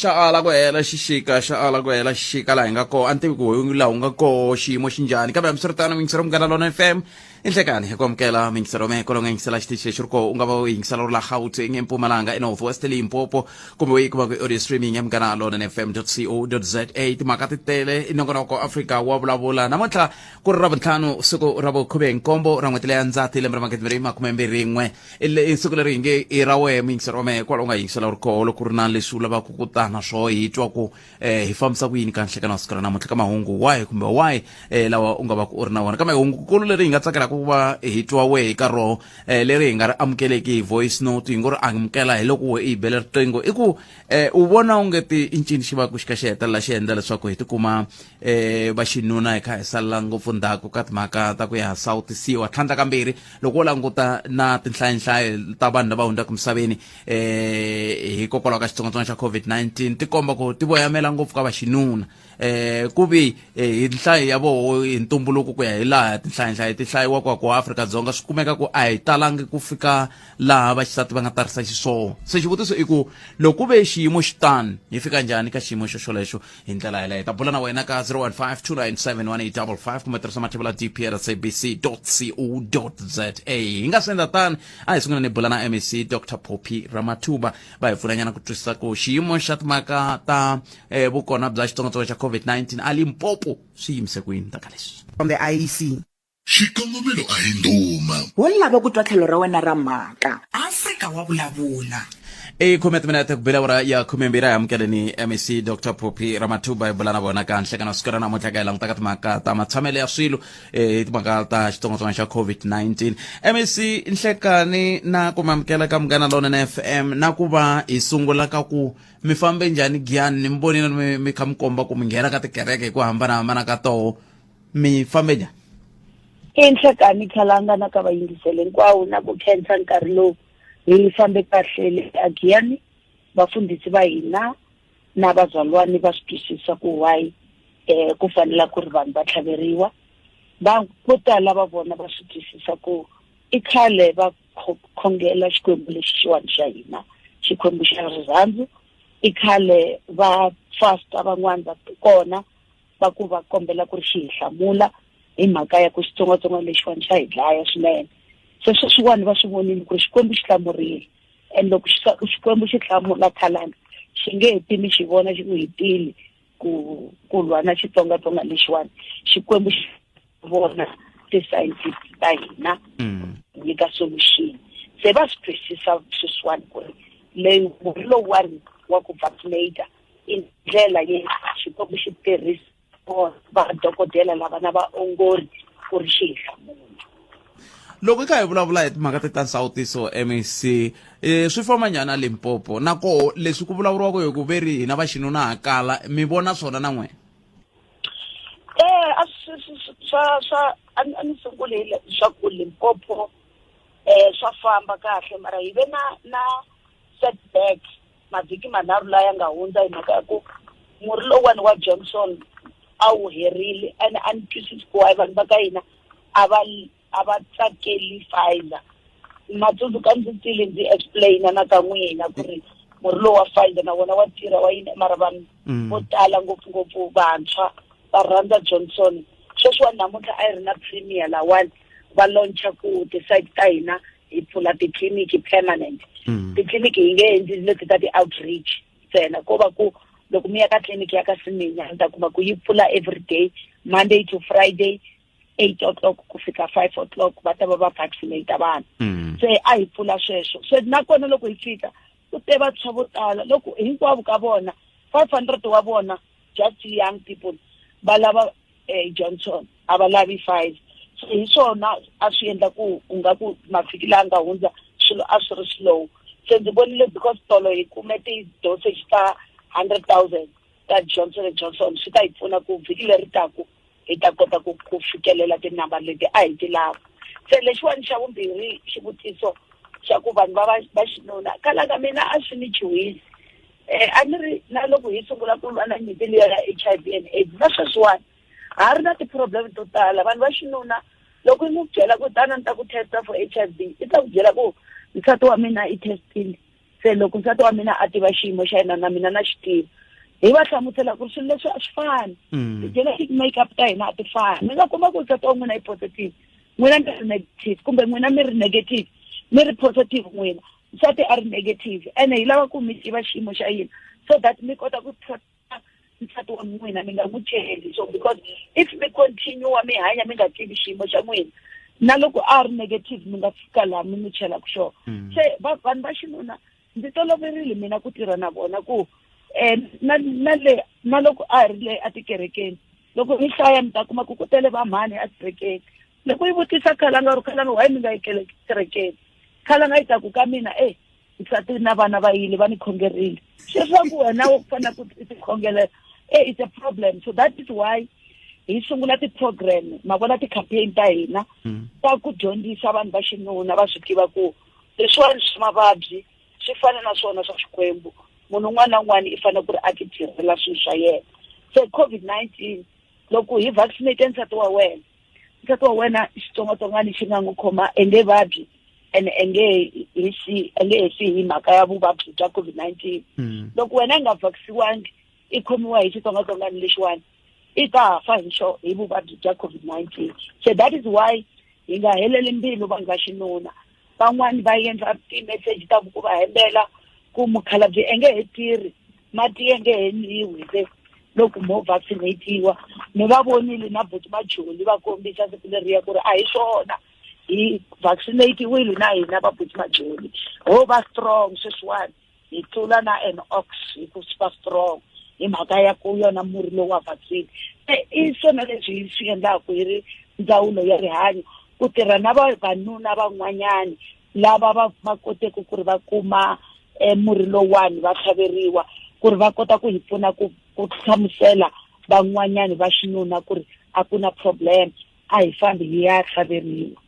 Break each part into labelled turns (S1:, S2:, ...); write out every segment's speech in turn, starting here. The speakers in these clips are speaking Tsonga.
S1: Xa ala ku hela xixika, xa ala ku hela xixika laha hi nga koho. A ni tivi ku laha u nga koho xiyimo xi njhani, kambe hambiswiritano muyingiseri Munghana Lona FM i nhlekani hi ku amukela muyingiseri wa mehe kwalomu nga yingisela xitichi lexi ri koho. U nga va u yingisela u ri la Gauteng, eMpumalanga, eNorth West, Limpopo, kumbe u yi kuma ku audio streaming ya Munghana Lona FM co za. Timhaka ti tele, i nongonoko Afrika wa Vulavula. Namuntlha ku ri Ravuntlhanu, siku ra vukhume-nkombo ra n'hweti leya Ndzati, lembe ra 2021. I siku leri hi nge i ra wehe muyingiseri wa mehe kwala u nga yingisela u ri koho. Loko ku ri na leswi u lavaka ku ta na swoho, hi twa ku hi fambisa ku yini ka nhlekani wa siku ra namuntlha ka mahungu wahi kumbe wahi lawa u nga va ku u ri na wona, kambe hungukulu leri hi nga tsakelaka ku va hi twa wehe ka roho, leri hi nga ri amukeleki hi voice note, hi ngo ri amukela hi loko we i hi bele riqingho, i ku u vona onge ti i ncini xi va ku xi ka xi hetelela xi endla leswaku hi tikuma va xinuna hi kha hi salela ngopfu ndzhaku ka timhaka ta ku ya sawutisiwa. Tlhandla kambirhi, loko wo languta na tinhlayonhlayo ta vanhu lava hundzaka misaveni hikokwalaho ka xitsongwatsongwana xa COVID-19, ti komba ku ti voyamela ngopfu ka vaxinuna, ku vi hi nhlayo ya voho hi ntumbuluko, ku ya hi laha tinhlayonhlayo ti hlayiwaka ko Afrika-Dzonga, swi kumeka ku a hi talangi ku fika laha vaxisati va nga tarisa xiswona. Se xivutiso i ku loko ku ve xiyimo xi tani, hi fika njhani ka xiyimo xo xolexo? Hi ndlela yeleyo hi ta bula na wena ka 015 297 1855 kumbe tirhisa mathevula dp at sabc co za. Hi nga swi endla tani, a hi sungula ni bula na MEC Dr Poppy Ramatuba, va hi pfunanyana ku twisisa ku xiyimo xa timhaka ta vukona bya xitsongwatsongwana xa COVID-19 a Limpopo swi yimise ku yini ta ka leswi.
S2: From the IEC.
S3: Xikongomelo a hi ndhuma.
S4: Wo lava ku twa tlhelo ra wena ra mhaka.
S2: Afrika wa vulavula.
S1: I khume timinete ku bela awara ya 12. A hi amukeleni MEC Dr Phophi Ramathuba, hi bula na vona ka nhlekano siku ra namuntlha, ka hi languta ka timhaka ta matshamelo ya swilo, hi timhaka ta xitsongwatsongwana xa COVID-19. MEC, nhlekani na ku mamukela ka Munghana Lonene FM, na ku va hi sungula ka ku mi fambe njhani Giyani. Ni mi vonile mi kha mi komba ku mi nghena ka tikereke hi ku hambanahambana ka toho. Mi fambe njhani?
S5: I nhlekani, Khalanga, na ka vayingisele hinkwawo, na ku khensa nkarhi lowu. Hi fambe kahle le aGiyani. Vafundhisi va hina na vazalwani va swi twisisa ku why ku fanela ku ri vanhu va tlhaveriwa. Va vo tala va vona va swi twisisa ku i khale va khongela Xikwembu lexi xiwani xa hina, Xikwembu xa rirhandzu. I khale va fasta, van'wani va kona va ku va kombela ku ri xi hi hlamula hi mhaka ya ku xitsongwatsongwana lexiwani xa hi dlaya swinene. Se sweswiwani va swi vonile ku ri Xikwembu xi hlamurile, and loko Xikwembu xi hlamula, Khalanga, xi nge he timi xi vona xi ku hi tile ku lwa na xitsongwatsongwana lexiwani. Xikwembu xi vona ti-scientist ta hina nyika solution. Se va swi twisisa sweswiwani ku ri leyi murhi lowuwani wa ku vaccinate i ndlela ye Xikwembu xi tirhisa vadokodela lava na vaongori ku ri xi hi hlamula.
S1: Loko hi kha hi vulavula hi timhaka ti ta nsawutiso, MEC, swi famba njhani a Limpopo? Na koho leswi ku vulavuriwaka hi ku ve ri hina va xinuna ha kala, mi vona swona na n'wina?
S5: A swa swa a ni sunguli hi swa ku Limpopo swa famba kahle, mara hi ve na setback mavhiki manharhu laya nga hundza hi mhaka ya ku murhi lowuwani wa Johnson a wu herile, ene a ni twisisi ku why vanhu va ka hina a va tsakeli Pfizer. Matsundzuka ndzi tile ndzi explaina na ka n'wina ku ri murhi lowu wa Pfizer na wona wa tirha, wa yini, mara vanhu vo tala, ngopfungopfu vantshwa, va rhandza Johnson. Sweswiwani namuntlha a yi ri na premier lawani va launcha ku ti-site ta hina hi pfula titliliniki permanent. Titliliniki hi nge endli leti ta ti-outreach ntsena, ko va ku loko mi ya ka tliliniki ya ka Siminya, mi ta kuma ku yi pfula every day, Monday to Friday, 8 o'clock ku fika 5 o'clock, va ta va va vaccinate vanhu. Se a hi pfula sweswo. Se nakona loko hi fika, ku te vantshwa vo tala. Loko hinkwavo ka vona, 500 wa vona, just young people, va lava Johnson, a va lavi Pfizer. So hi swona a swi endla ku u nga ku mavhiki laha nga hundza swilo a swi ri slow. Se ndzi vonile because tolo hi kume ti-dosage ta 100,000 ta Johnson and Johnson, swi ta hi pfuna ku vhiki leri taku hi ta kota ku fikelela tinamba leti a hi ti lava. Se lexiwani xa vumbirhi, xivutiso xa ku vanhu va xinuna, Kalanga, mina a swi ni chuhisi. A ni ri na loko hi sungula ku lwa na nyimpi liya ya HIV and AIDS, na sweswiwani ha ri na ti-problem to tala. Vanhu va xinuna, loko i n'wi byela ku tana ni ta ku testa for HIV, i ta ku byela ku nsati wa mina i testile. Se loko nsati wa mina a tiva xiyimo xa yena, na mina na xi tiva, hi va hlamusela ku ri swilo leswi a swi fani. Ti-genetic makeup ta hina a ti fani. Mi nga kuma ku nsati wa n'wina i positive, n'wina mi ri negative, kumbe n'wina mi ri negative, mi ri positive n'wina, nsati a ri negative. Ene hi lava ku mi tiva xiyimo xa yina so that mi kota ku nsati wa n'wina, mi nga n'wi cheli. So because if mi continue mi hanya mi nga tivi xiyimo xa n'wina, na loko a ri negative, mi nga fika laha mi n'wi chelaka xona. Se vanhu va xinuna ndzi toloverile mina ku tirha na vona ku na le na loko a ri le atikerekeni, loko mi hlaya mi ta kuma ku ku tele vamhani ekerekeni. Loko yi vutisa khalanga ri khalanga, why mi nga yi kerekeni? Khalanga yi ta ku ka mina, e nsati na vana va yile va ni khongerile. Sweswaku wena u fanele ku ti khongelela, it's a problem. So that is why hi sungula ti-program, ma vona, ti-campaign ta hina ta ku dyondzisa vanhu va xinuna, va swi tiva ku leswiwani swa mavabyi swi fana na swona swa Xikwembu. Munhu un'wana na un'wana i fanele ku ri a ti tirhela swilo swa yena. Se COVID-19, loko hi vaccinate nsati wa wena, nsati wa wena xitsongwatsongwana xi nga n'wi khoma enge vabyi ene enge hi si enge hi fi hi mhaka ya vuvabyi bya COVID-19. Loko wena i nga vacciniwangi, i khomiwa hi xitsongwatsongwana lexiwani, i ta fa hi xo hi vuvabyi bya COVID-19. So that is why hi nga heleli mbilu vanhu va xinuna. Van'wani va endla ti-message ta ku va hembela ku mukhalabye enge he tirhi, mati enge he nwiwi se loko mo vaccinatiwa. Mi va vonile na buti Majoli va kombisa siku leriya ku ri a hi swona, hi vaccinatiwile na hina va buti Majoli, ho va strong sweswiwani, hi tlula na an ox hi ku va strong hi mhaka ya ku yona murhi lowu wa vaccine. Se i swona leswi hi swi endlaku hi ri ndzawulo ya rihanyo, ku tirha na vavanuna van'wanyani lava va koteke ku ri va kuma murhi lowuwani, va tlhaveriwa, ku ri va kota ku hi pfuna ku hlamusela van'wanyani va xinuna ku ri a ku na problem, a hi fambi hi ya tlhaveriwa.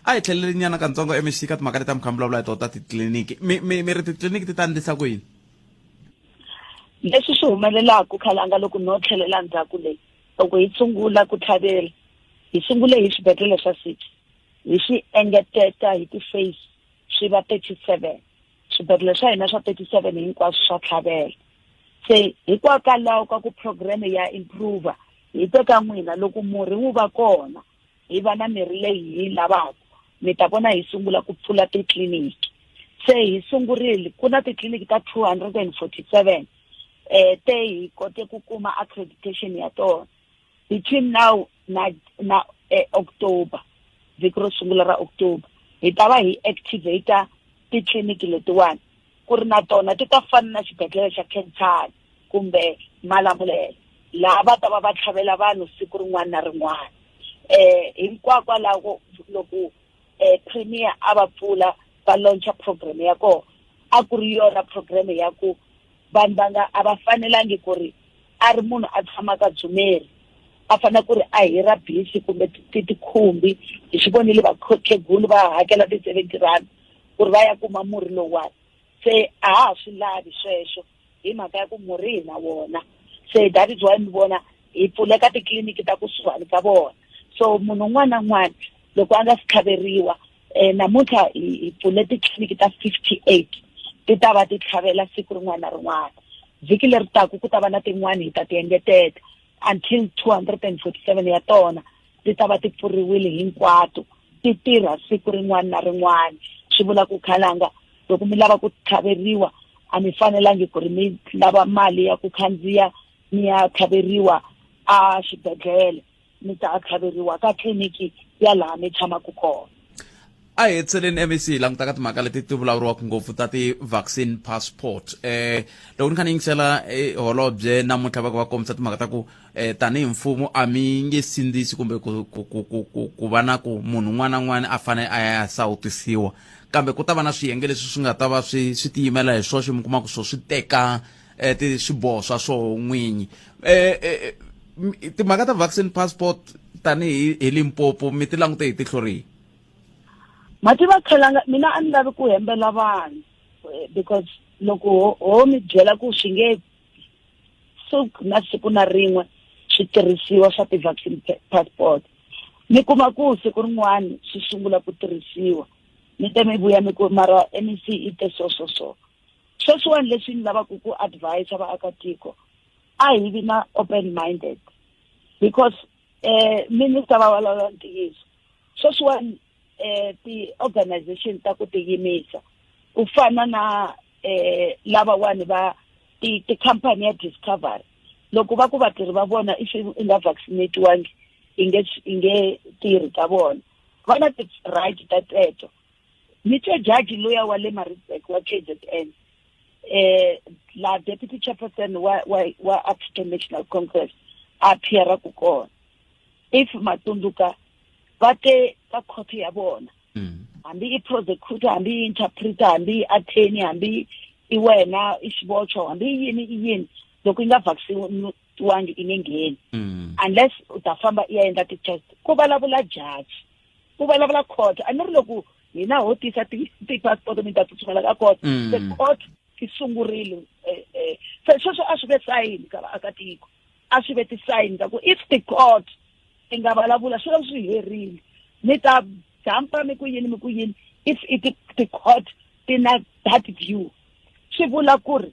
S1: A hi tlheleli nyana katsongo MEC ka timhaka leti a mi kha mi vulavula hi tona ta titliliniki. Mi ri titliliniki ti ta endlisa ku yini?
S5: Leswi swi humelelaku, khalanga, loko no tlhelela ndzhaku leyi, loko hi sungula ku tlhavela, hi sungule hi swibedhlele swa 6, hi swi engeteta hi ti-phase swi va 37. Swibedhlele swa hina swa 37 hinkwaswo swa tlhavela. Se hikwalaho ka ku program ya improve, hi teka n'wina loko murhi wu va kona, hi va na mirhi leyi hi lavaka, mi ta vona hi sungula ku pfula titliliniki. Se hi sungurile, ku na titliliniki ta 247 te hi kote ku kuma accreditation ya tona. Between now na October, vhiki ro sungula ra October, hi ta va hi activata titliliniki letiwani, ku ri na tona ti ta fana na xibedhlele xa Khensani kumbe Malamulele, laha va ta va va tlhavela vanhu siku rin'wana na rin'wana. Hinkwakwalaho loko premier a va pfula, va launcha program ya kona, a ku ri yona program ya ku vanhu va nga a va fanelangi ku ri a ri munhu a tshamaka Dzumeri a fanele ku ri a hira bisi kumbe tikhumbi. Hi swi vonile vakhegulu va hakela ti-R70 ku ri va ya kuma murhi lowuwani. Se a ha ha swi lavi sweswo hi mhaka ya ku murhi hi na wona. Se that is why mi vona hi pfuleka titliliniki ta kusuhani ka vona. So munhu un'wana na un'wana loko a nga si tlhaveriwa, namuntlha hi pfule titliliniki ta 58, ti ta va ti tlhavela siku rin'wana na rin'wana. Vhiki leri taku ku ta va na tin'wani, hi ta ti engeteta until 247 ya tona ti ta va ti pfuriwile hinkwato, ti tirha siku rin'wana na rin'wana. Swi vula ku, khalanga, loko mi lava ku tlhaveriwa, a mi fanelangi ku ri mi lava mali ya ku khandziya mi ya tlhaveriwa a xibedhlele, mi ta tlhaveriwa ka tliliniki ya laha mi tshamaka kona.
S1: A hi hetiseleni, MEC, hi languta ka timhaka leti ti vulavuriwaka ngopfu ta ti-vaccine passport. Loko ni kha ni yingisela holobye namuntlha, va ka va kombisa timhaka ta ku tanihi mfumo a mi nge sindzisi kumbe ku va na ku munhu un'wana na un'wana a fanele a ya sawutisiwa, kambe ku ta va na swiyenge leswi swi nga ta va swi tiyimela hi swoxe, mi kuma ku swo swi teka ti swiboho swa swoho n'winyi. Timhaka ta vaccine passport, tanihi hi Limpopo, mi ti langute hi tihlo rihi?
S5: Mati va khalanga, mina a ni lavi ku hembela vanhu, because loko ho mi byela ku swi nge suki na siku na rin'we switirhisiwa swa ti-vaccine passport, mi kuma ku siku rin'wana swi sungula ku tirhisiwa, mi te mi vuya mi ku mara MEC i te so so so. Sweswiwani leswi ni lavaka ku advise vaakatiko, a hi vi na open minded, because minister va vulavula ntiyiso. Sweswiwani ti-organization ta ku tiyimisa, ku fana na lavawani va ti-company ya Discovery, loko va ku vatirhi va vona if i nga vaccinatiwangi i nge tirhi ka vona, va na ti-right ta teto. Ni twe jaji luya wa le Maritzburg wa KZN, la deputy chairperson wa African National Congress a appeara ku kona, if matsundzuka, va te ka court ya vona, hambi i prosecutor, hambi i interpreter, hambi i attorney, hambi i wena i xivocho, hambi i yini i yini, loko i nga vacciniwangi i nge ngheni unless u ta famba i ya endla ti-test. Ku vulavula judge, ku vulavula court. A ni ri loko hina ho tisa ti-passport mi ta tsutsumela ka court. The court ti sungurile. Se sweswo a swi ve sign ka vaakatiko, a swi ve ti-sign ta ku if the court ti nga vulavula, swi va swi herile. Mi ta jampa mi ku yini, mi ku yini, if i ti-court ti na that view, swi vula ku ri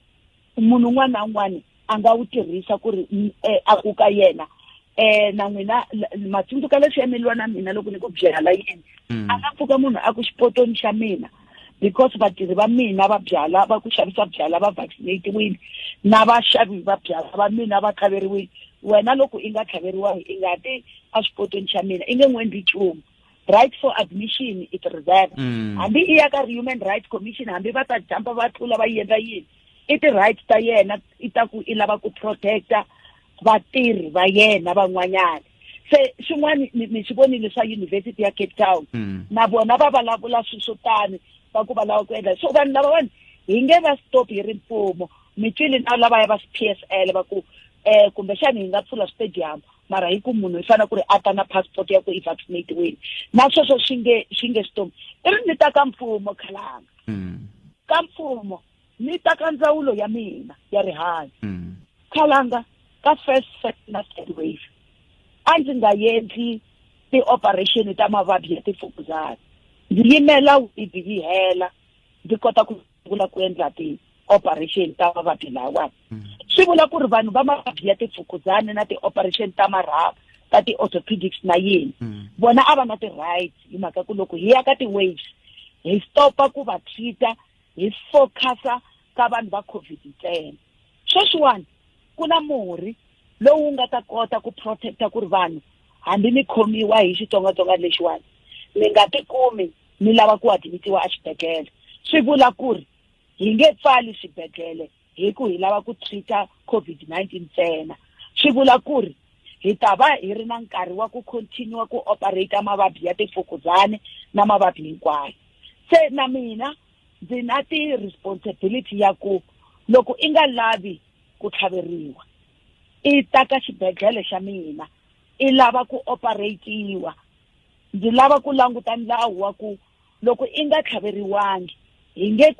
S5: munhu un'wana na un'wana a nga wu tirhisa ku ri a ku ka yena. Na n'wina matsundzuka leswi ya mi lwa na mina loko ni ku byala yini. A nga pfuka munhu a ku xipotoni xa mina, because vatirhi va mina va byala, va ku xavisa byala, va vaccinatiwile, na vaxavi va byala va mina va tlhaveriwile, wena loko i nga tlhaveriwangi i nga ti exipotweni xa mina, i nge n'wi endli nchumu. Right for admission it reserve. Hambi i ya ka Human Rights Commission, hambi va ta jampa va tlula va yi endla yini, i ti-rights ta yena, i ta ku i lava ku protecta vatirhi va yena van'wanyana. Se xin'wana mi swi vonile swa University ya Cape Town. Na vona va vulavula swilo swo tani, va ku va lava ku endla so. Vanhu lavawani hi nge va stop hi ri mfumo. Mi twile na lavaya va PSL va ku kumbexani hi nga pfula stadium, mara hi ku munhu i fanele ku ri a ta na passport ya ku i vaccinatiwile, na sweswo swi nge stop. I ri ni ta ka mfumo khalanga, ka mfumo ni ta ka ndzawulo ya mina ya rihanyo. Khalanga, ka first, second na third wave a ndzi nga endli ti-operation ta mavabyi ya tifukuzana. Ndzi yimela wave yi hela, ndzi kota ku sungula ku endla ti-operation ta mavabyi lawani. Swi vula ku ri vanhu va mavabyi ya tifukuzani na ti-operation ta marhabu, ta ti-orthopedics na yini, vona a va na ti-rights, hi mhaka ku loko hi ya ka ti-waves hi stopa ku va treat-a, hi focusa ka vanhu va COVID ntsena. Sweswiwani ku na murhi lowu nga ta kota ku protecta ku ri vanhu, hambi mi khomiwa hi xitsongwatsongwana lexiwani, mi nga tikumi mi lava ku admitiwa exibedhlele. Swi vula ku ri hi nge pfali swibedhlele hi ku hi lava ku treat-a COVID-19 ntsena. Swi vula ku ri hi ta va hi ri na nkarhi wa ku continue ku operate mavabyi ya tifukuzani na mavabyi hinkwayo. Se na mina ndzi na ti-responsibility ya ku loko i nga lavi ku tlhaveriwa, i ta ka xibedhlele xa mina, i lava ku operatiwa, ndzi lava ku languta nawu wa ku loko i nga tlhaveriwangi hi nge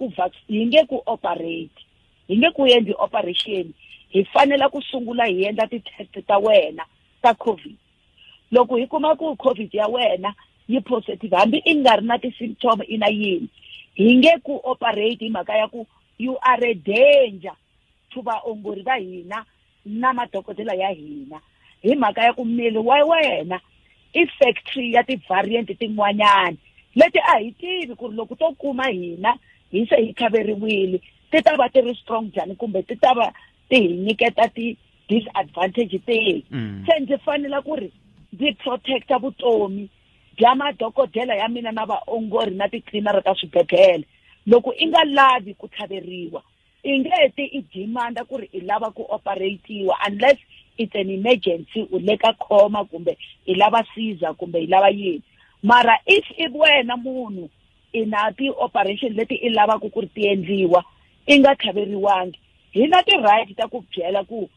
S5: ku operate, hi nge ku endli operation. Hi fanela ku sungula hi endla ti-test ta wena ta COVID. Loko hi kuma ku COVID ya wena yi positive, hambi i nga ri na ti-symptom, i na yini, hi nge ku operate, hi mhaka ya ku you are a danger to vaongori va hina na madokodela ya hina, hi mhaka ya ku miri wa wena i factory ya ti-variant tin'wanyana leti a hi tivi ku ri loko to kuma hina hi se hi tlhaveriwile ti ta va ti ri strong njhani, kumbe ti ta va ti hi nyiketa ti-disadvantage tihi. Se ndzi fanele ku ri ndzi protecta vutomi bya madokodela ya mina na vaongori na titliliniki ta swibedhlele. Loko i nga lavi ku tlhaveriwa, i nge ti i demanda ku ri i lava ku operatiwa unless it's an emergency, u le ka coma, kumbe i lava caesar, kumbe i lava yini. Mara if i wena munhu i na ti-operation leti i lavaka ku ri ti endliwa, i nga tlhaveriwangi, hi na ti-right ta ku byela ku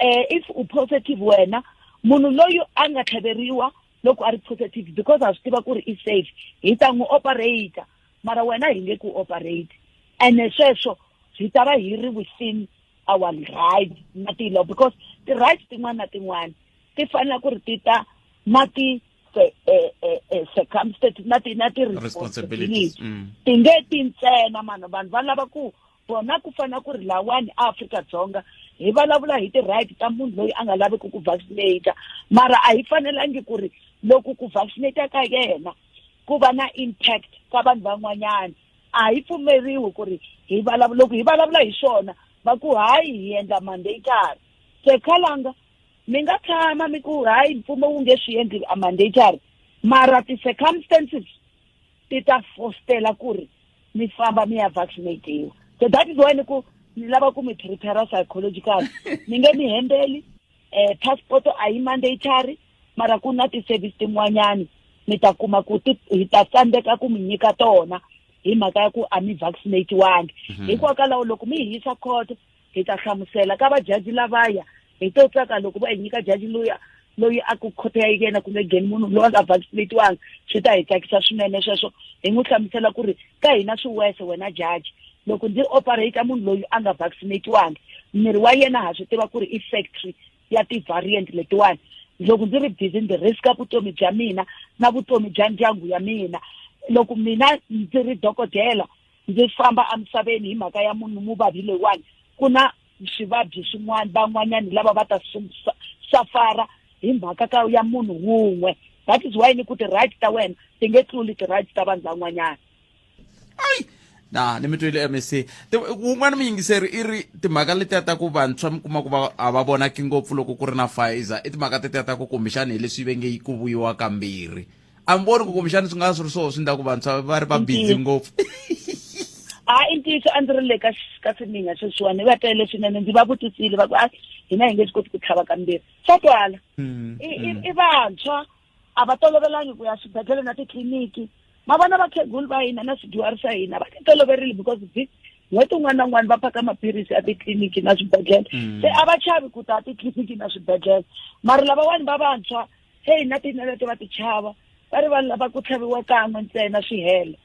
S5: if u positive wena, munhu loyi a nga tlhaveriwa, loko a ri positive, because ha swi tiva ku ri i safe, hi ta n'wi operate, mara wena hi nge ku operate. Ene sweswo hi ta va hi ri within our right na ti-law, because ti-rights tin'wana na tin'wana ti fanele ku ri ti ta na ti circumstances na ti
S1: responsibilities.
S5: Ti nge ti ntsena mani vanhu va lava ku. Kona ku fana ku ri lawani Afrika-Dzonga hi vulavula hi ti-right ta munhu loyi a nga laveki ku vaccinate, mara a hi fanelangi ku ri loko ku vaccinate ka yena ku va na impact ka vanhu van'wanyana. A hi pfumeriwi ku ri hi vulavula. Loko hi vulavula hi swona, va ku hayi, hi endla mandatory. Se khalanga mi nga tshama mi ku hayi, mfumo wu nge swi endli a mandatory, mara ti-circumstances ti ta fostela ku ri mi famba mi ya vaccinatiwa. So that is why ni ku ni lava ku mi prepare psychological. Ni nge mi hembeli, passport a yi mandatory, mara ku na ti-service tin'wanyani mi ta kuma ku hi ta tsandzeka ku mi nyika tona hi mhaka ya ku a mi vaccinatiwangi. Hikwalaho loko mi hi yisa court, hi ta hlamusela ka vajaji lavaya. Hi to tsaka loko va hi nyika jaji luya loyi a ku khoto ya yena ku nge ngheni munhu loyi a nga vaccinatiwangi. Swi ta hi tsakisa swinene sweswo. Hi n'wi hlamusela ku ri ka hina swi wese wena jaji, loko ndzi operate munhu loyi a nga vaccinatiwangi, miri wa yena ha swi tiva ku ri i factory ya ti-variant letiwani. Loko ndzi ri busy, ndzi riska vutomi bya mina na vutomi bya ndyangu ya mina. Loko mina ndzi ri dokodela, ndzi famba emisaveni hi mhaka ya munhu muvabyi loyiwani, ku na swivabyi swin'wana, van'wanyani lava va ta safara hi mhaka ka ya munhu wun'we. That is why ni ku ti-right ta wena ti nge tluli ti-right ta vanhu van'wanyana.
S1: Ai, na ni mi twile, MEC. Wun'wana muyingiseri i ri timhaka letiya ta ku vantshwa mi kuma ku va a va vonaki ngopfu loko ku ri na Pfizer, i timhaka tetiya ta ku kumbexani hi leswi ve nge yi ku vuyiwa kambirhi. A mi voni ku kumbexani swi nga swi ri swoho swi endla ku vantshwa va ri va busy ngopfu?
S5: A i ntiyiso. A ndzi ri le ka swiminga sweswiwani, va tele swinene. Ndzi va vutisile, va ku a hina hi nge swi koti ku tlhava kambirhi. Swa twala. I vantshwa a va tolovelangi ku ya swibedhlele na titliliniki. Ma vona vakhegulu va hina na swidyuhari swa hina va ti toloverile, because n'hweti un'wana na un'wana va phaka maphilisi ya titliliniki na swibedhlele. Se a va chavi ku ta titliliniki na swibedhlele. Mara lavawani va vantshwa, heyi, na tinelete va ti chava, va ri va lava ku tlhaviwa kan'we ntsena swi hela.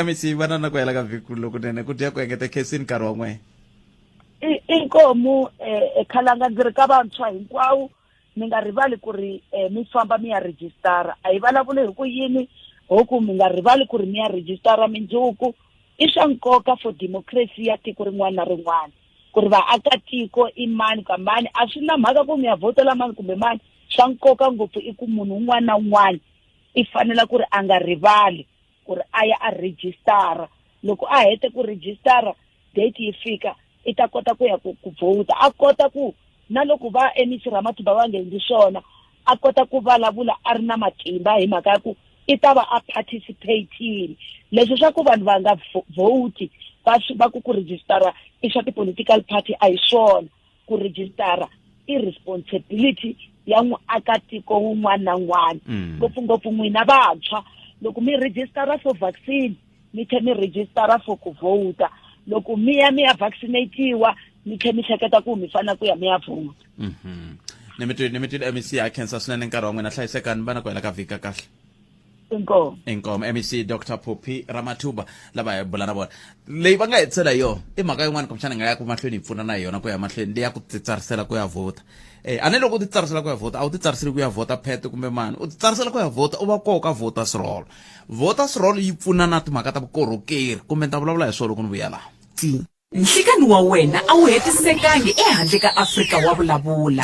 S1: MEC, va na ku hela ka vhiki lokunene, ku dya ku engeta khesini nkarhi wa n'we.
S5: Inkomu ekhalanga. Ndzi ri ka vantshwa hinkwawo, mi nga rivali ku ri mi famba mi ya rejistara. A hi vulavuli hi ku yini hoku, mi nga rivali ku ri mi ya rejistara mindzuku. I swa nkoka for democracy ya tiko rin'wana na rin'wana ku ri vaakatiko i mani ka mani. A swi na mhaka ku mi ya vhotela mani kumbe mani. Swa nkoka ngopfu i ku munhu un'wana na un'wana i fanela ku ri a nga rivali ku ri a ya a rejistara. Loko a hete ku rejistara, date yi fika, i ta kota ku ya ku vhota, a kota ku na loko va MEC Ramathuba va nga endli swona, a kota ku vulavula a ri na matimba, hi mhaka ya ku i ta va a participatile. Leswi swa ku vanhu va nga vhoti, va ku ku rejistara i swa ti-political party, a hi swona. Ku rejistara i responsibility ya muakatiko wun'wana na wun'wana, ngopfungopfu n'wina vantshwa. Loko mi rejistara for vaccine, mi tlhe mi rejistara for ku vhota. Loko mi ya mi ya vaccinatiwa, mi tlhe mi hleketa ku mi fanele ku ya mi ya vhota.
S1: Ni mi twile, MEC. A khensa swinene nkarhi wa n'wina. Hlayisekani, va na ku hela ka vhiki ka kahle.
S5: Inkomu.
S1: Inkomu, MEC Dr Phophi Ramathuba lava hi bula na vona. Leyi va nga hetisela hi yona i mhaka yin'wana kumbexana hi nga ya ku mahlweni hi pfuna na yona ku ya mahlweni, leya ku titsarisela ku ya vhota. A ni loko u titsarisela ku ya vhota, a wu titsariseli ku ya vhota phet kumbe mani, u titsarisela ku ya vhota, u va koho ka voters roll. Voters roll yi pfuna na timhaka ta vukorhokeri, kumbe ni ta vulavula hi swona loko ni vuya laha.
S4: Nhlikani wa wena a wu hetisekangi ehandle ka Afrika wa vulavula.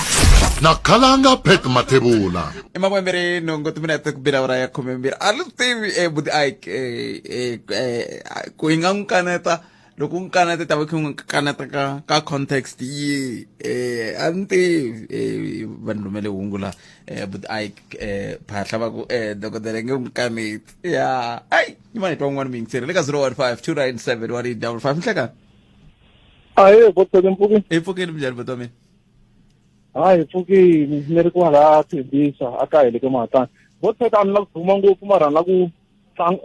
S3: Na khalanga Pat Mathebula.
S1: I makume nhungu timinete ku bile awara ya 12. A ni swi tivi, buti Ike, ku hi nga n'wi kaneta. Loko u n'wi kaneta, ta va kha n'wi kaneta ka context yi a ni tivi. Va ni rhumele hungu la, buti Ike phahla, va ku dokodela nge n'wi kaneti ya. Ai, yimani, hi twa un'wana muyingiseri le ka 015 297 1855. Nhlekani.
S6: Ahe, botele, mpfukini.
S1: Hi pfukile, minjhani buti wa mina?
S6: Hayi, pfukini. Ni ri kwala Tembisa, a ka hele ka Mahatani. Botete, a ni la ku duma ngopfu, mara ni la ku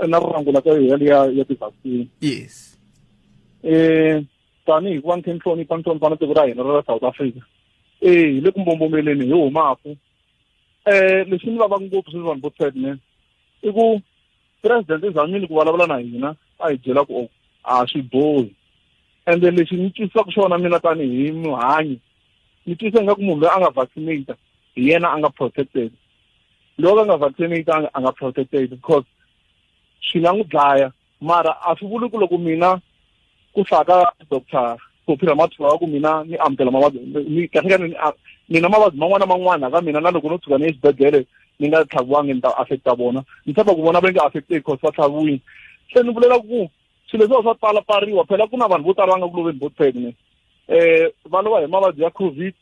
S6: na rangula ka yona liya ya ti-vaccine.
S1: Yes.
S6: Tanihi ku va ni khe ni hlonipha, ni hlonipha na tiko ra hina ra South Africa. Hi le ku mbombomeleni hi humaku. Lexi ni vavaka ngopfu sweswi vanhu botete ne i ku president i zamile ku vulavula na hina, a hi byela ku a swi bohi. Ende lexi ni twisisaka xona mina tanihi muhanyi, ni twisisa ingaku munhu loyi a nga vaccinate hi yena a nga protected. Loko a nga vaccinate a nga protected, because swi nga n'wi dlaya. Mara a swi vuli ku loko mina Ku hlaya ka Doctor Phophi Ramathuba va ku mina ni amukela mavabyi ni kahle kahle ni ni na mavabyi man'wana na man'wana ka mina na loko no tshuka ni ye exibedhlele ni nga tlhaviwangi ni ta affecta vona. Ni tshemba ku vona va nge affecteki cause va tlhaviwile. Se ni vulela ku swilo leswiwa swa pfalapfariwa phela ku na vanhu vo tala va nga ku loveni botfed ne va lova hi mavabyi ya COVID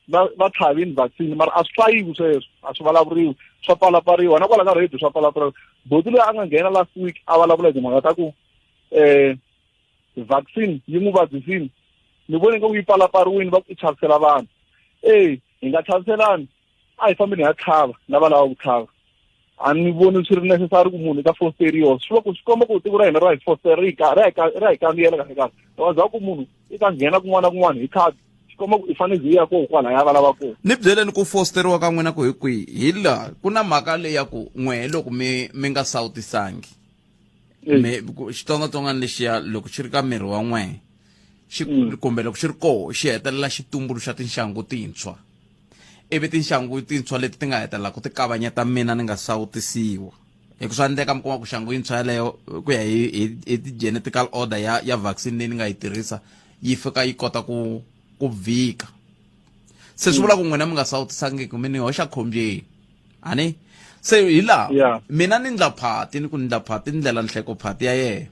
S6: va va tlhavini vaccine mara a swi hlayiwi sweswo a swi vulavuriwi swa pfalapfariwa na kwala ka radio swa pfalapfariwa boti loyi a nga nghena last week a vulavula hi timhaka ta ku vaccine yi n'wi vabyisini ni vone nga ku yi pfalapfariwini va ku i chavisela vanhu e hi nga chaviselani a hi fambeni hi ya tlhava lava lava ku tlhava a ni voni swi ri necessary ku munhu ka fosteriwa swi va ku swi komba ku tiko ra hina ra hi fosterika ra hi ra hi kambiyela kahle kahle wa za ku munhu i ta nghena kun'wana na kun'wana hi khadi swi komba ku i fanele yi ya koho kwalaya va lava kona
S1: ni byeleni ku fosteriwa ka n'wina ku hi kwihi hi laha ku na mhaka leyi ya ku n'wehe loko mi mi nga sawutisangi mi xitsongwatsongwana lexiya loko xi ri ka miri wa n'wehe xi kumbe loko xi ri koho xi hetelela xi tumbuluxa tinxangu tintshwa ivi tinxangu tintshwa leti ti nga hetelela ku ti kavanyeta mina ni nga sawutisiwa hi ku swa endleka mi kuma ku xangu yintshwa yaleyo ku ya hi hi hi ti-genetical order ya ya vaccine leyi ni nga yi tirhisa yi fika yi kota ku ku vhika se swi vula ku n'wina mi nga sawutisangiki mi ni hoxa khombyeni ani se hi laha
S6: Yeah.
S1: mina ni ndla phati ni ku ni ndla phati ni ndlela nhleko phati ya yena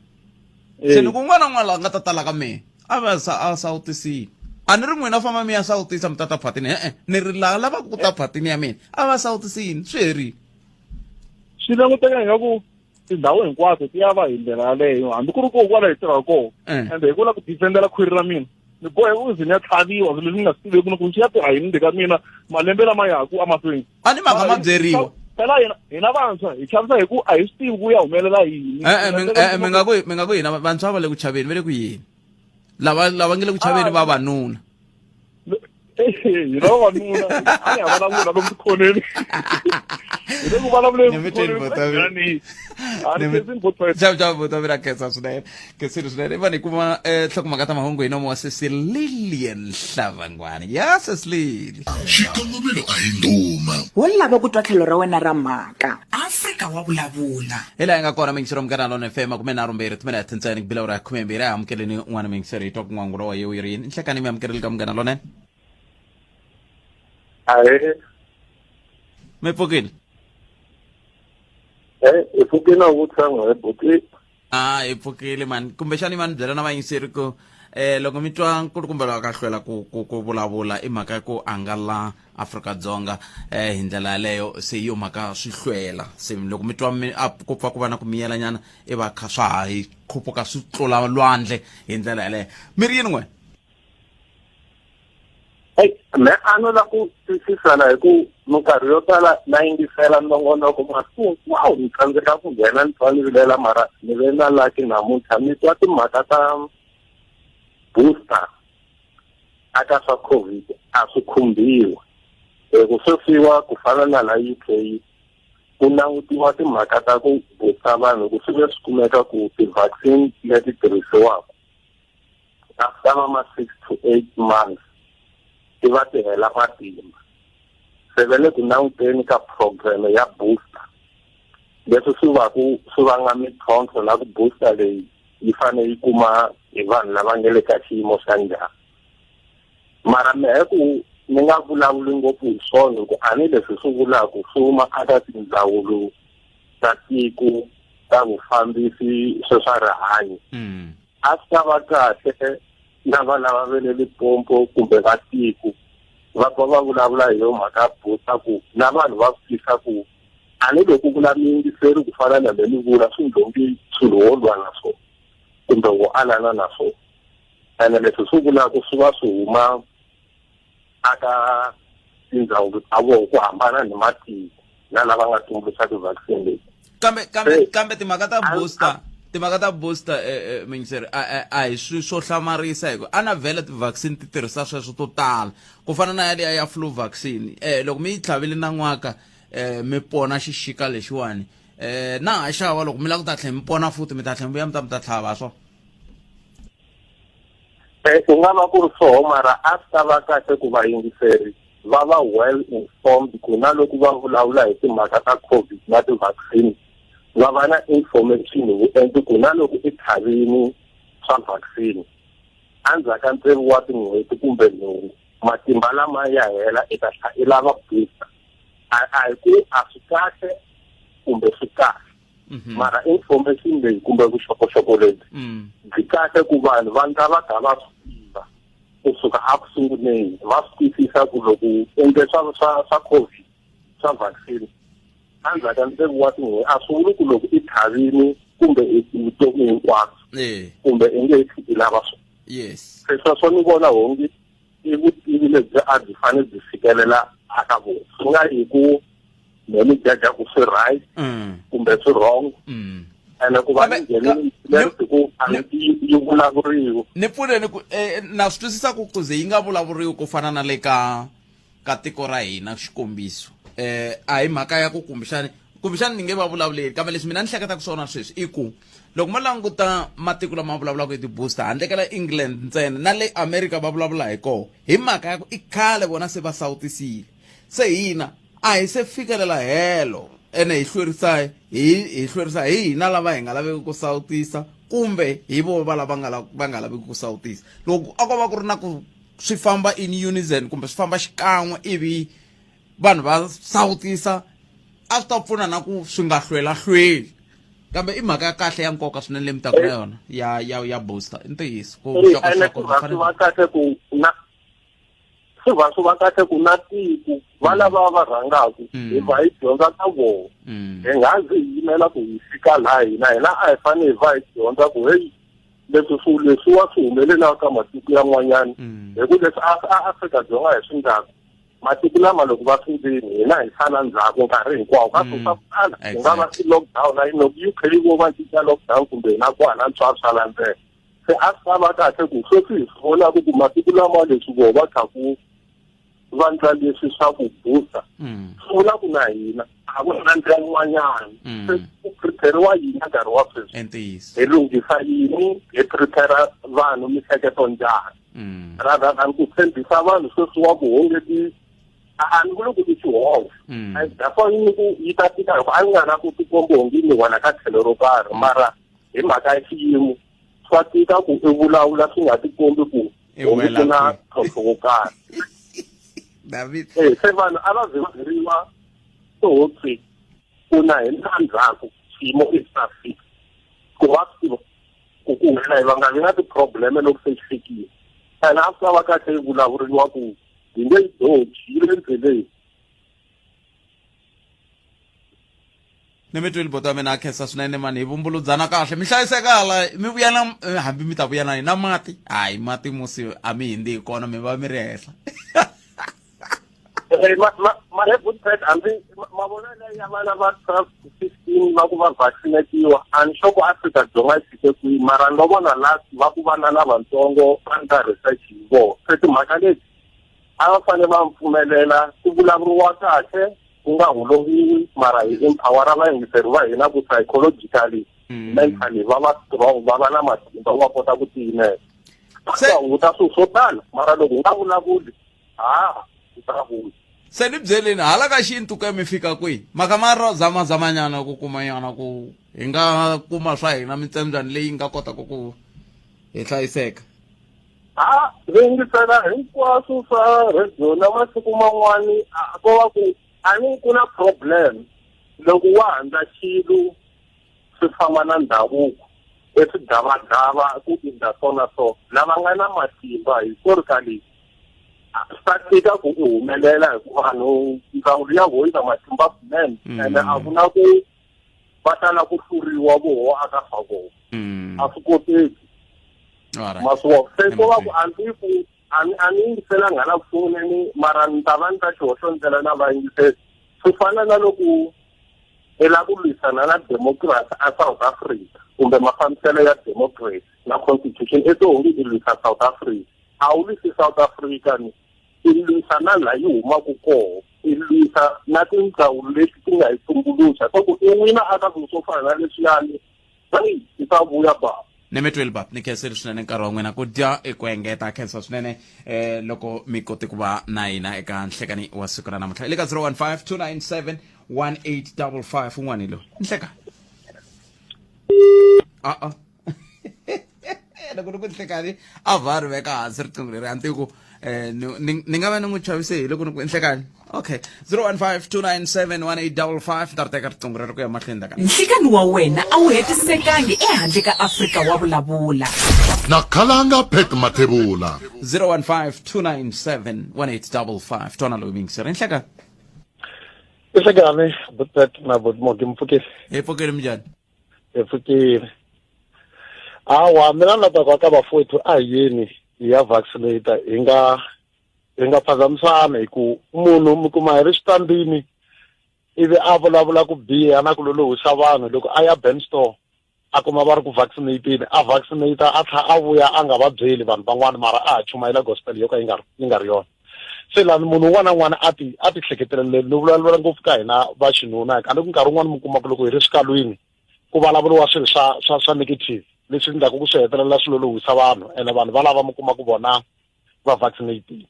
S1: se ni ku un'wana na un'wana la nga ta tala ka mina a va sa a sawutisile a ni ri n'wina famba mi ya sawutisa mi tata phatini e-e ni ri laha lavaka ku ta phatini ya mina a va sawutisini swi herile
S6: swi languteka ingaku tindhawu hinkwato ti ya va hi ndlela yaleyo hambi ku ri koho kwala hi tirhaka kona ende hi ku lava ku defendela khwiri ra mina ni bohe ku ze ni ya tlhaviwa swilo leswi ni nga swi tiveki ni ku swi ya tirha yini ndzeni ka mina malembe lama yaku emahlweni
S1: a ni mhaka ma byeriwa
S6: phela hina hina vantshwa hi chavisa hi ku a hi swi tivi ku ya humelela yini
S1: e-e mi nga ku mi nga ku hina vantshwa va le ku chaveni va le ku yini lava lava nge le ku chaveni vavanuna
S6: hina vavanuna a hi vulavula lomu tikhoneni hi le ku vulavuleni
S1: xavuxavu ra khensa swinene khensile swinene i vanhu hi kuma nhlokomhaka ta mahungu hi nomo wa sesi Lilian Hlavangwani ya sesi Lili
S3: xikongomelo a hi ndhuma
S2: wo lava ku twa tlhelo ra wena ra mhaka Afrika wa vulavula
S1: hi laha yi nga kona mingisero munghana lona fm 32 timinete ntsena ku bila ura ya 12 a amukeleni un'wana mingisero hi twa ku n'wangulo wa yewu yi ri yini nhlekani mi amukeleli ka munghana lonene
S7: Ahee.
S1: Mi pfukile
S7: Eh, hi pfukile na ku tshama hi buti.
S1: A hi pfukile mani kumbexani mani byela na vayingiseri ku loko mi twa nkulukumba loyi a ka hlwela ku ku ku vulavula i mhaka ya ku a nga la Afrika-Dzonga hi ndlela yaleyo se hi yo mhaka swi hlwela se loko mi twa mi a ku pfa ku va na ku miyela nyana i va kha swa ha hi khuphuka swi tlula lwandle hi ndlela yaleyo mi ri yini n'we
S7: Hey, me a no la ku twisisana hi ku minkarhi yo tala na yingisela nongonoko masiku hinkwawo ni tsandzeka ku nghena ni twa ni vilela mara ni ve na lucky namuntlha ni twa timhaka ta booster aka swa COVID a swi khumbiwa hi ku sweswiwa ku fana na la UK ku langutiwa timhaka ta ku booster vanhu ku swi ve swi kumeka ku ti-vaccine leti tirhisiwaka after va ma 6 to 8 months ti va ti hela matimba se va le ku languteni ka program ya booster leswi swi va ku swi vanga mintlhontlho na ku booster leyi yi fanele yi kuma hi vanhu lava nga le ka xiyimo xa njhani mara mehe ku ni nga vulavuli ngopfu hi swona hi ku a ni leswi swi vulaka swi huma aka tindzawulo ta tiko ta vufambisi swe swa rihanyo a swi ta va kahle na va lava ve le Limpopo kumbe va tiko va pfa va vulavula hi yo mhaka booster ku na vanhu va swi tisa ku a ni loko vula miyingiseri ku fana na le ni vula swi ndlongi swilo wo lwa na swona kumbe wo alana na swona ene leswi swi vulaka swi va swi huma aka tindzawulo ta vona ku hambana ni matiko na lava nga tumbuluxa ti-vaccine leti
S1: kambe kambe kambe timhaka ta booster timhaka ta booster mingiseri a hi swi swo hlamarisa hi ku a na vhele ti-vaccine ti tirhisa sweswo to tala ku fana na yaliya ya flu vaccine loko mi yi tlhavile nan'waka mi pona xixika lexiwani na ha xava loko mi lava ku ta tlhela mi pona futhi mi ta tlhela mi vuya mi ta mi ta tlhava swo
S7: Ku nga va ku ri swoho mara a swi ta va kahle ku vayingiseri va va well informed ku na loko va vulavula hi timhaka ta COVID na ti-vaccine va va na information hi vuenti ku na loko i tlhavini swa vaccine endzhaku ka tsevu wa tin'hweti kumbe nhungu matimba lama ya hela i ta tlha i lava booster a a hi ku a swi kahle kumbe swi kahle mhm. mara information leyi kumbe vuxokoxoko lebyi mm. byi kahle ku vanhu va ndla va ta va swi tiva kusuka a ku sunguleni va swi twisisa ku loko endle swa swa swa covid swa vaccine endzhaku ka tsevu wa tin'hweti a swi vuli ku loko i tlhavini kumbe vutomi hinkwabyo eh. kumbe i nge he tshiki lava swona
S1: yes
S7: se sweswo ni vona hongi i vutivi lebyi a byi fanele byi fikelela aka vona swi nga hi ku me ni jaja ku swi right mm. kumbe swi wrong mm. ene ku va ni nghenile ku a yi vulavuriwi
S1: ni pfuneni ku eh, na swi twisisa ku kuze yi nga vulavuriwi ku fana na le ka ka tiko ra hina xikombiso eh a hi mhaka ya ku kumbexani kumbexani ni nge va vulavuleli kambe leswi mina ni hleketaka swona sweswi i ku loko mo languta matiko lama vulavulaka hi ti-booster handle ka la england ntsena na le america va vulavula hi koho hi mhaka ya ku i khale vona se va sawutisile se hina a hi se fikelela helo ene hi hlwerisa hi hi hlwerisa hi hina lava hi nga laveki ku sawutisa kumbe hi vo va lava nga va nga laveki ku sawutisa loko a ko va ku ri na ku swi famba in unison kumbe swi famba xikan'we ivi vanhu va sawutisa a swi ta pfuna na ku swi nga hlwela hlweli kambe i mhaka ya kahle ya nkoka swinene leyi mi taka na yona ya ya ya booster i ntiyiso
S7: ku vuxokoxoko byi fanele va kahle ku na swi va swi va kahle ku na tiko va mm. lava va rhangaka mm. hi va hi dyondza ka vona mm. hi nga zi hi yimela ku hi fika laha hina hina a hi fanele hi va hi dyondza ku heyi leswi swi leswiwa swi humelelaka ka matiko yan'wanyana hi ku leswi a Afrika-Dzonga hi swi ndlaka matiko lama loko va swi ndzeni hina hi sala ndzhaku nkarhi hinkwawo ka swilo swa ku tala ku nga va ti-lockdown a yi loko U K vo va cinca lockdown kumbe hina kwala swa swa landzela se a swi ta va kahle ku sweswi hi swi vonaka ku masiku lama leswi voho va khaku va ndla leswi swa ku booster mm. swi vula ku na hina a ku na ndlela yin'wanyana mm. se ku prepare-wa yini nkarhi wa sweswi hi lunghisa yini hi prepare vanhu mihleketo njhani mm. rather than ku tshembisa vanhu sweswi wa ku hongeti a ni vuli ku i xihoxo that's why ni ku yi ta tika hikuva a ni nga na ku tikomba onge ni wena ka tlhelo ro karhi mara hi mhaka ya xiyimo swa tika ku i vulavula swi nga tikombi ku onge ku na ntlhontlho wo karhi
S1: David
S7: eh se vanhu a va ziveriwa tihotsi ku na hi na ndzhaku xiyimo i ta fika ku va swi tiva ku ku wena hi va nga vi na ti-problem loko se xi fikile ene a swi ta va kahle yi vulavuriwa ku hi nge yi doji yi le ndleleni
S1: ni mi twile boto wa mina a khensa swinene mani hi vumbuludzana kahle mi hlayisekala mi vuya na eh, hambi mi ta vuya na na mati hayi mati musi a mi hindzi hi kona mi va mi ri henhla
S7: eh, mara good pet hambi mavonelo ya vana va 12 to 15 va ku va vaccinatiwa a ni sure ku Afrika-Dzonga yi fike kwihi mara no vona last va ku vana lavatsongo va ndla research hi vona se timhaka leti a va fanele va pfumelela ku vulavuriwa kahle ku nga holoviwi mara hi empowera vayingiseri va hina ku psychologically mm. mentally va va strong va va na matimba va kota ku tiyimela se hunguta swilo swo tala mara loko u nga vulavuli ha u ta vula
S1: se ni byeleni hala ka xintu ka mi fika kwihi mhaka ma ro zamazamanyana ku kuma yona ku hi nga kuma swa hina mitsembyani leyi nga kotaka ku hi hlayiseka
S7: ha yingisela hinkwaswo swa radio na masiku man'wani a ko va ku a ni ku na problem loko wa handza xilo swi famba na ndhavuko eswigavagava ku endla so na so lava nga na matimba historically swi ta tika ku u humelela hikuva vanhu ndzawulo ya voho yi na matimba swinene mm. ene a ku na ku va tala ku hluriwa voho aka swa vona mm. a swi koteki maswo se ko va ku a ndzi ku a ni a ni yingiselanga la ku sunguleni mara ni ta va ni ta xihoxo ndlela na vayingiseli swi fana na loko i lava ku lwisana na democracy a South Africa kumbe mafambiselo ya democracy na constitution i to onge i lwisa South Africa a wu lwisi South Africa ni i lwisa na laha yi humaka koho i lwisa na tindzawulo leti ti nga yi tumbuluxa swa ku i wina aka swilo swo fana na leswiyani heyi i ta vuya baba
S1: ni mi twile baba ni khensile swinene nkarhi wa n'wina ku dya i ku engeta khensa swinene eh loko mi kote ku va na hina eka nhlekani wa siku ra namuntlha i le ka 015 297 1855 un'wana hi loyi nhlekani a-a Loko ni ku nhlekani a va ri veka hansi riqingho leri a ni tivi ku um ni nga va ni n'wi chavise hi loko ni ku nhlekani. Okay, 015 297 1855 ta ri teka riqingho rero ku ya mahlweni ta ka.
S4: Nhlikani wa wena a wu hetisekangi ehandle ka Afrika wa vulavula.
S3: Na khalanga Pat Mathebula.
S1: 015 297 1855 twana loyi miyingiseri nhlekani.
S8: I nhlekani butpet na butmogi mpfukile.
S1: Hi pfukile, minjhani?
S8: Hi pfukile. Hawa, mina ni la ta ku ka vafowethu a hi yeni hi ya vaccinate, hi nga phazamisani hi ku munhu mi kuma hi ri xitandini ivi a vulavula ku biha na ku lolohisa vanhu. Loko a ya Benstore a kuma va ri ku vaccinateni, a vaccinate, a tlha a vuya a nga va byeli vanhu van'wana, mara a ha chumayela gospel yo ka yi nga ri yona. Se lani munhu un'wana na un'wana a ti hleketelele. Ni vulavula ngopfu ka hina va xinuna, ka ni ku nkarhi wun'wani mi kuma ku loko hi ri swikalwini ku vulavuriwa swilo swa negative leswi endlaku ku swi hetelela swi lolohisa vanhu, ene vanhu va lava mi kuma ku vona va vaccinatile,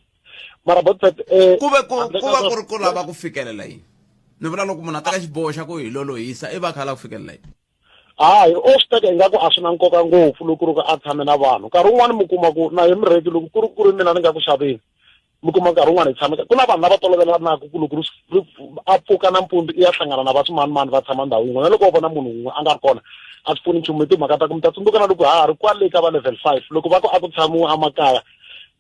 S8: mara botpet
S1: Ku ve ku ku va ku ri ku lava ku fikelela yini? Ni vula loko munhu a teka xiboho xa ku hi lolohisa, i va kha a lava ku fikelela yini?
S8: Hayi, o swi teka ingaku a swi na nkoka ngopfu loko ku ri ku a tshame na vanhu. Nkarhi wun'wani mi kuma ku na hi mureki, loko ku ri mina ni nga ku xaveni, mi kuma nkarhi wun'wani hi tshame ku na vanhu lava tolovelanaka ku loko ri a pfuka nampundzu i ya hlangana na va swimanimani, va tshama ndhawu yin'we, na loko va vona munhu wun'we a nga ri kona a swi pfuni nchumu. Hi timhaka ta ku mi ta tsundzuka na loko ha ha ri kwale ka va level 5, loko va ku a ku tshamiwe emakaya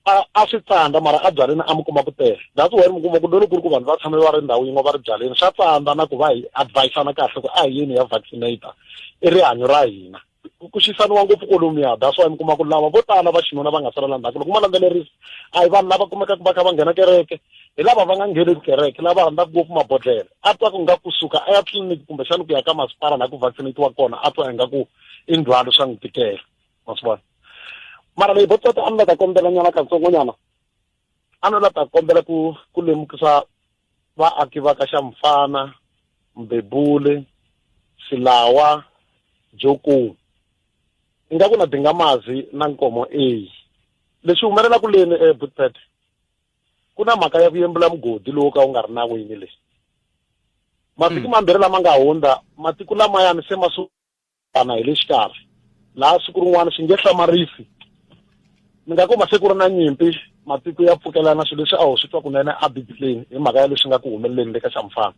S8: a swi tsandza, mara a byaleni a mi kuma ku tele. That's why mi kuma ku loko ku ri ku vanhu va tshame va ri ndhawu yin'we va ri byaleni, swa tsandza na ku va hi advisana kahle ku a hi yini ya vaccinate, i rihanyo ra hina. Ku xisaniwa ngopfu kolomiya. That's why mi kuma ku lava vo tala va xinuna va nga salela ndzhaku, loko ma landzelerisa, a hi vanhu lava kumekaka va kha va nghena kereke, hi lava va nga ngheneki kereke, lava rhandzaka ngopfu mabodhlele. A twa ku nga kusuka a ya tliliniki kumbexana ku ya ka masipala laha ku vaccinatiwa kona, a twa ingaku i ndzhwalo, swa n'wi tikela, ma swi vona. Mara leyi botota a ni la ta kombela nyana katsongonyana, a ni la ta kombela ku lemukisa vaaki va ka Xamfana, Mbebule, Silawa, Jokong, ingaku na Dingamazi na Nkomo A. Leswi humelelaka leni eBoetpet, ku na mhaka ya ku yembula mugodi lowu ka wu nga ri nawini. Leyi mavhiki mambirhi lama nga hundza, matiko lamayani se ma sukana hi le xikarhi laha. Siku rin'wana swi nge hlamarisi mi nga kuma se ku ri na nyimpi, matiko ya pfukelana, swilo leswi a ho swi twa kunene ebibeleni hi mhaka ya leswi nga ku humeleleni le ka Xamfana.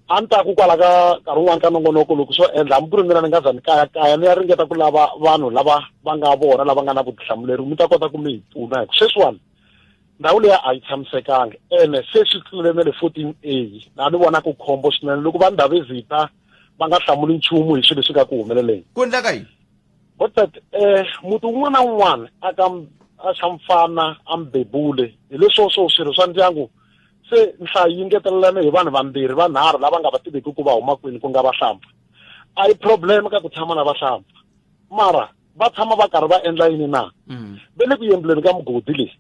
S8: A ni ta ku kwala ka nkarhi wun'wani ka nongonoko, loko swo endla hambi ku ri mina ni nga za ni kaya kaya ni ya ringeta ku lava vanhu lava va nga vona lava nga na vutihlamuleri, mi ta kota ku mi hi pfuna, hi ku sweswiwani ndhawu leyi a yi tshamisekanga, ene se swi tlulele na le 14 A laha ni vonaka khombo swinene loko va Ndhavezita va nga hlamuli nchumu hi swilo leswi nga ku humeleleni.
S1: Ku endleka yini?
S8: But muti wun'wana na wun'wana aka a Xamfana, a Mbebule, hi leswo swo swirho swa ndyangu se nhlayo yi ngetelelana hi vanhu vambirhi vanharhu lava nga va tiveki ku va huma kwini, ku nga vahlampfa. A yi problem ka ku tshama na vahlampfa, mara va tshama va karhi va endla yini na? Va le ku yembuleni ka mugodi leyi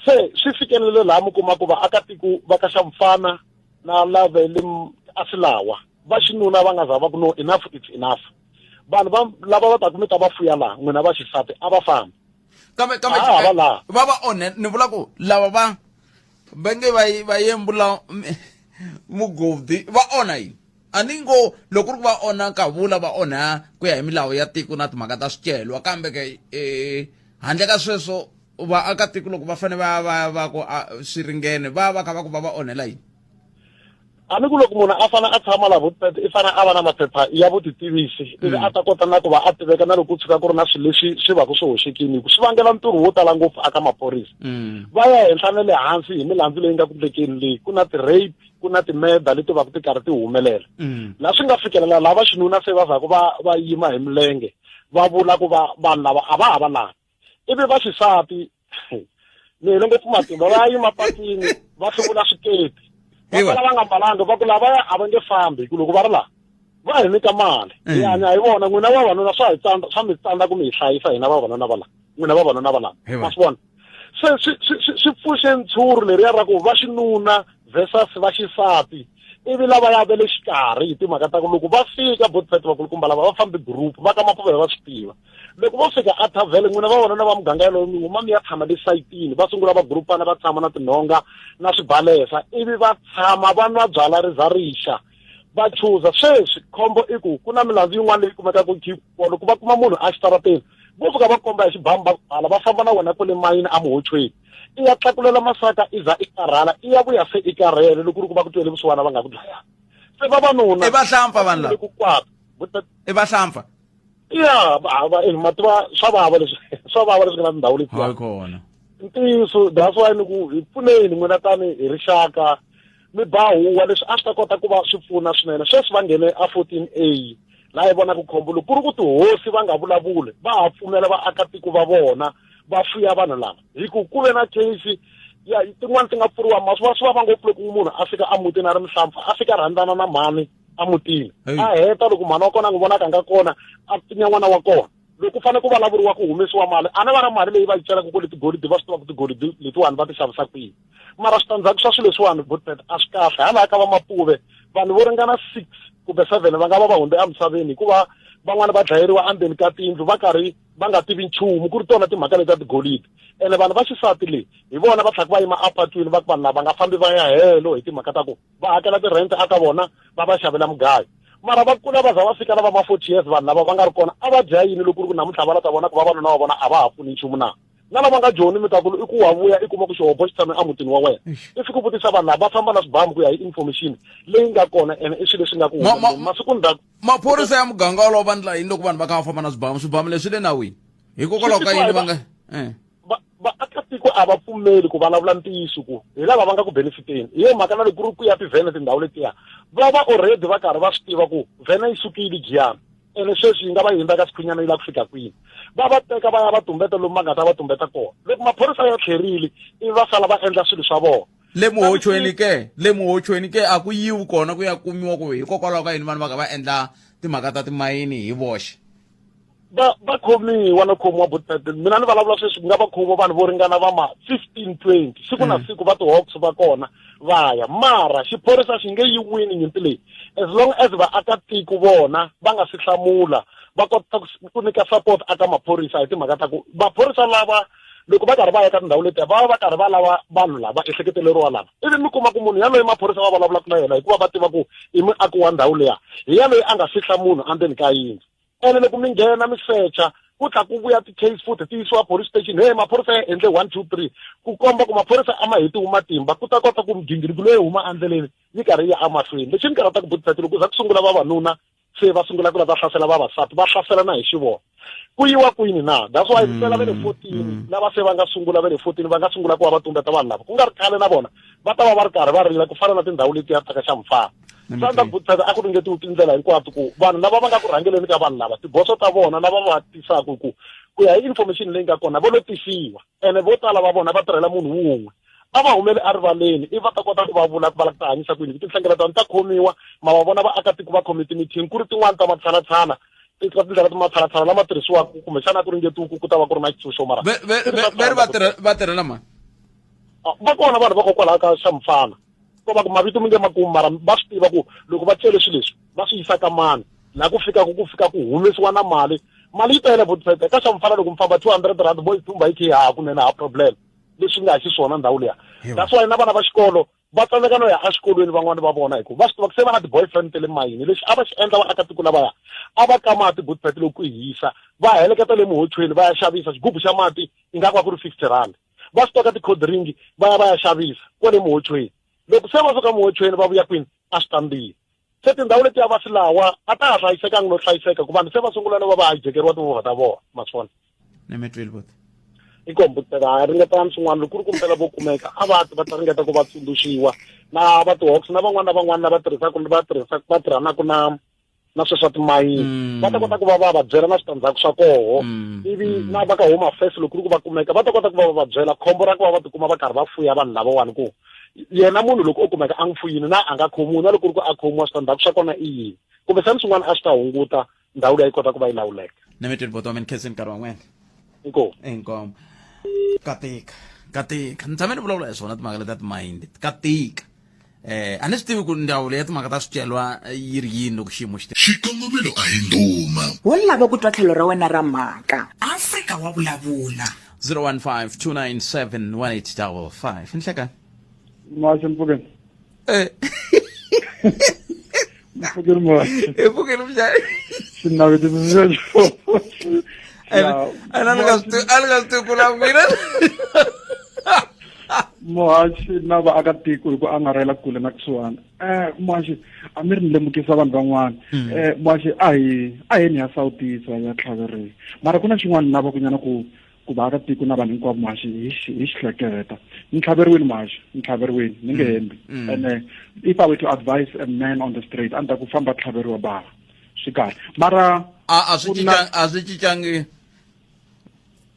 S8: se swi fikelele laha mi kuma ku vaakatiko va ka Xamfana na lava le a Silawa va xinuna va nga za va ku no, enough it's enough. Vanhu va lava va taku mi ta va fuya laha, n'wina va xisati a va fambi.
S1: Kambe
S8: A va laha.
S1: Va onhe. Ni vula ku lava va nge va yembula mugodi va onha yini? A ni ngo loko ku ri ku va onha, ka vula va onha ku ya hi milawu ya tiko na timhaka ta swicelwa, kambe ke handle ka sweswo, vaakatiko loko va fanele va ku swi ringene, va kha va ku va onhela yini?
S8: A ni ku loko munhu a fane a tshama laha Vutpet, i fane a va na maphepha ya vutitivisi ivi a ta kota na ku va a tiveka na loko ku tshuka ku ri na swilo leswi swi va ku swi hoxekini, hi ku swi vangela ntirho wo tala ngopfu aka maphorisa. Va ya henhla na le hansi hi milandzu leyi nga ku ndlekeni leyi, ku na ti-rape, ku na ti-murder leti va ku ti karhi ti humelela. Laha swi nga fikelela laha va xinuna se va zaku va yima hi milenge, va vula ku va vanhu lava a va ha va lavi, ivi va xisati ni hele ngopfu matimba, va ya yima patwini, va hluvula swiketi, va kala va nga mbalanga, va ku lavaya a va nge fambi, hi ku loko va ri laha va hi nyika mali, hi hanya hi vona. N'wina vavanuna swa hi tsandza, swa mi tsandza ku mi hi hlayisa hina vavanuna va laha, n'wina vavanuna va laha, ma swi vona. Se swi pfuxe ntshuri leriya ra ku va xinuna versus va xisati, ivi lava ya ve le xikarhi hi timhaka ta ku loko va fika botpet, vakulukumba lava va fambi group va ka Mapuvela, va swi tiva loko vo fika a thavhele, n'wina vavanuna va muganga yalowo mi huma mi ya tshama le sayitini, va sungula va groupana, va tshama na tinhonga na swibalesa, ivi va tshama va nwa byala ri za rixa, va chuza. Sweswi khombo i ku ku na milandzu yin'wana leyi kumekaka ku loko va kuma munhu a xitarateni. Vo fika va komba hi xibamu va ku pfala, va famba na wena kwale mayini emuhochweni. I ya tlakulela masaka i za i karhala, i ya vuya se i karhele loko ku ri ku va ku twele vusiwana va nga ku dlayanga. Se vavanuna
S1: I vahlampfa vanhu lava.
S8: ku kwata. But
S1: I vahlampfa.
S8: Ya, va va eh, ma tiva swa vava leswi swa vava leswi nga na tindhawu letiya.
S1: Hayi kona.
S8: Ntiyiso that's why ni ku hi pfuneni n'wina tani hi rixaka mi ba huwa leswi a swi ta kota ku va swi pfuna swinene sweswi va nghene a 14 A laha hi vonaka khombo loko ku ri ku tihosi va nga vulavuli va ha pfumela vaakatiko va vona va fuya vanhu lava hi ku ku ve na case ya tin'wani ti nga pfuriwa ma swi va swi vava ngopfu loko munhu a fika emutini a ri muhlampfa a fika a rhandzana na mhani emutini a heta loko mhani wa kona a n'wi vonaka nga kona a pfinya n'wana wa kona loko ku fanele ku vulavuriwa ku humesiwa mali a ni va na mali leyi va yi celaka ku tigolidi va swi tiva ku tigolidi letiwani va ti xavisa kwihi mara switandzhaku swa swilo leswiwani Butpet a swi kahle hala ka va Mapuve vanhu vo ringana 6 kumbe 7 va nga va va hundze emisaveni hikuva van'wana va dlayeriwa endzeni ka tindlu va karhi va nga tivi nchumu ku ri tona timhaka leti ta tigolidi ene vanhu va xisati le hi vona va tlhaka va yima apatwini va ku vanhu lava nga fambi va ya helo hi timhaka ta ku va hakela ti-rent aka vona va va xavela mugayo mara va kula va za va fika lava ma 40 years vanhu lava va nga ri kona a va dya yini loko ku ri ku namuntlha va la ta vona ku vavanuna va vona a va ha pfuni nchumu na na lava nga joni mi ta ku i ku wa vuya i kuma ku xihobo xi tshame emutini wa wena i fika u vutisa vanhu lava va famba na swibamu ku ya hi information leyi nga kona ene i swilo leswi nga ku masiku ndzhaku
S1: maphorisa ya muganga wolowo va ndla yini loko vanhu va kha va famba na swibamu swibamu leswi le nawini hikokwalaho ka yini va nga eh.
S8: vaakatiko a va pfumeli ku vulavula ntiyiso ku hi lava va nga ku benefiteni hi yo mhaka na loko ku ri ku ya tivhene tindhawu letiya va va already va karhi va swi tiva ku vhene yi sukile giyani ene sweswi yi nga va yi hundza ka xikhunyana yi lava ku fika kwini va va teka va ya va tumbeta lomu va nga ta va tumbeta kona loko maphorisa ya tlherile ivi va sala va endla swilo swa vona
S1: le muhochweni ke le muhochweni ke a ku yiwi kona ku ya kumiwa ku hikokwalaho ka yini vanhu va kha va endla timhaka ta timayini hi voxe
S8: va va khomiwa no khomiwa butpet mina ni vulavula sweswi ku nga va khomiwa vanhu vo ringana va ma 15 20 siku na siku va ti-hawks va kona va ya mara xiphorisa xi nge yi wini nyimpi leyi as long as vaakatiko vona va nga si hlamula va kota ku nyika support aka maphorisa hi timhaka ta ku maphorisa lava loko va karhi va ya ka tindhawu letiya va va va karhi va lava vanhu lava ehleketeleriwa lava ivi mi kuma ku munhu yaloye maphorisa va vulavulaka na yena hikuva va tiva ku i muaki wa ndhawu liya hi yaloye a nga fihla munhu endzeni ka yindlu ene loko mi nghena mi secha ku tla ku vuya ti-case futhi ti yisiwa police station hey maphorisa ya endle 1 2 3 ku komba ku maphorisa a ma hetiwi matimba ku ta kota ku migingiriko leyi huma endleleni yi karhi yi ya emahlweni lexi ni karhataka butipeti loko za ku sungula vavanuna se va sungula ku la ta hlasela vavasati va hlasela na hi xivona ku yiwa kwini na that's why fela va le 14 lava se va nga sungula va le 14 va nga sungula ku va va tumbeta vanhu lava ku nga ri khale na vona va ta va va ri karhi va rila ku fana na tindhawu letiya ta ka xa mfana swa ndza ku a ku ringetiwi tindlela hinkwato ku vanhu lava va nga ku rhangeleni ka vanhu lava tiboso ta vona lava va tisaka ku ku ya hi information leyi nga kona vo lo tisiwa ene vo tala va vona va tirhela munhu wun'we a va humele erivaleni i va ta kota ku va vula ku va lava ku ta hanyisa ku yini tinhlengeletano ta khomiwa ma va vona vaakatiko va khome timithini ku ri tin'wani ta matshalatshala tindlela ta matshalatshala lama tirhisiwaka kumbexana ku ringetiwa ku ta va ku ri na xitshunxo mara
S1: ve ri va tirhela mani
S8: va kona vanhu va kokwalaho ka xa mfana ko va ku mavito mi nge ma kumi mara va swi tiva ku loko va cele swilo leswi va swi yisa ka mani laha ku fikaka ku fika ku humesiwa na mali mali yi tele botfete ka xa mfana loko mi famba 200 rand mo yi thumba yi khe ha kunene ha problem leswi nga xiswona ndhawu liya that's why na vana va xikolo va tsandzeka no ya exikolweni van'wani va vona hi ku va swi tiva ku se va na ti-boyfriend ta le mayini lexi a va xi endla vaakatiko lavaya a va ka mati botfete loko ku hisa va heleketa le muhochweni va ya xavisa xigubu xa mati ingaku a ku ri 50 rand va swi teka ti-cold drink va ya va ya xavisa kwale muhochweni loko se va suka muhochweni va vuya kwini a swi tambiwa se tindhawu letiya va swi lawa a ta ha hlayisekangi no hlayiseka ku vanhu se va sungula no va va hijekeriwa timovha ta vona ma swi vona
S1: ni mi twile buti
S8: inkombo ha ringetani swin'wana loko ku ri ku mpela vo kumeka a va ti va ta ringeta ku va tsundzuxiwa na va ti-hawks na van'wana na van'wana lava tirhisaka va tirhisaka va tirhanaka na na sweswo swa timayini va ta kota ku va va va byela na switandzhaku swa koho ivi na va ka home affairs loko ku ri ku va kumeka va ta kota ku va va va byela khombo ra ku va va tikuma va karhi va fuya vanhu lavawani ku yena munhu loko o kumeka a n'wi fuyini na a nga khomiwi na loko ku ri ku a khomiwa switandzhaku swa kona i yini kumbexana swin'wana a swi ta hunguta ndhawu leyi kota ku va yi lawuleka
S1: ni mi twile boto mi ni khensini nkarhi wa n'wena
S8: inkomu
S1: inkomu ka tika ka tika ni tshame ni vulavula hi swona timhaka leti ta timayindi ka tika eh a ni swi tivi ku ndzawulo ya timhaka ta swicelwa yi ri yini loko xiyimo xi
S3: xikongomelo a hi ndhuma
S2: wo lava ku twa tlhelo ra wena ra mhaka
S4: Afrika wa vulavula
S1: 015 297 1855 nhlekani
S6: Maxe mpfukeni.
S1: eh
S6: Mpfukeni maxe.
S1: hi pfukile mxani
S6: Xinavetiso xexo.
S1: A ni nga swi tivi ku la n'wina.
S6: Muhaxi na vaakatiko hi ku angarhela kule na kusuhana. Muhaxi, a mi ri ni lemukisa vanhu van'wana. Muhaxi, a hi a yeni ya sawutisa ya tlhaveriwa, mara ku na xin'wana ni lava ku nyana ku vaakatiko na vanhu hinkwavo, muhaxi, hi xi hleketa. Ni tlhaveriwile, muhaxi, ni tlhaveriwile, ni nge hembi. And if I were to advise a man on the street, a ni ta ku famba tlhaveriwa bava, swi kahle, mara
S1: A swi cincangi, a swi cincangi.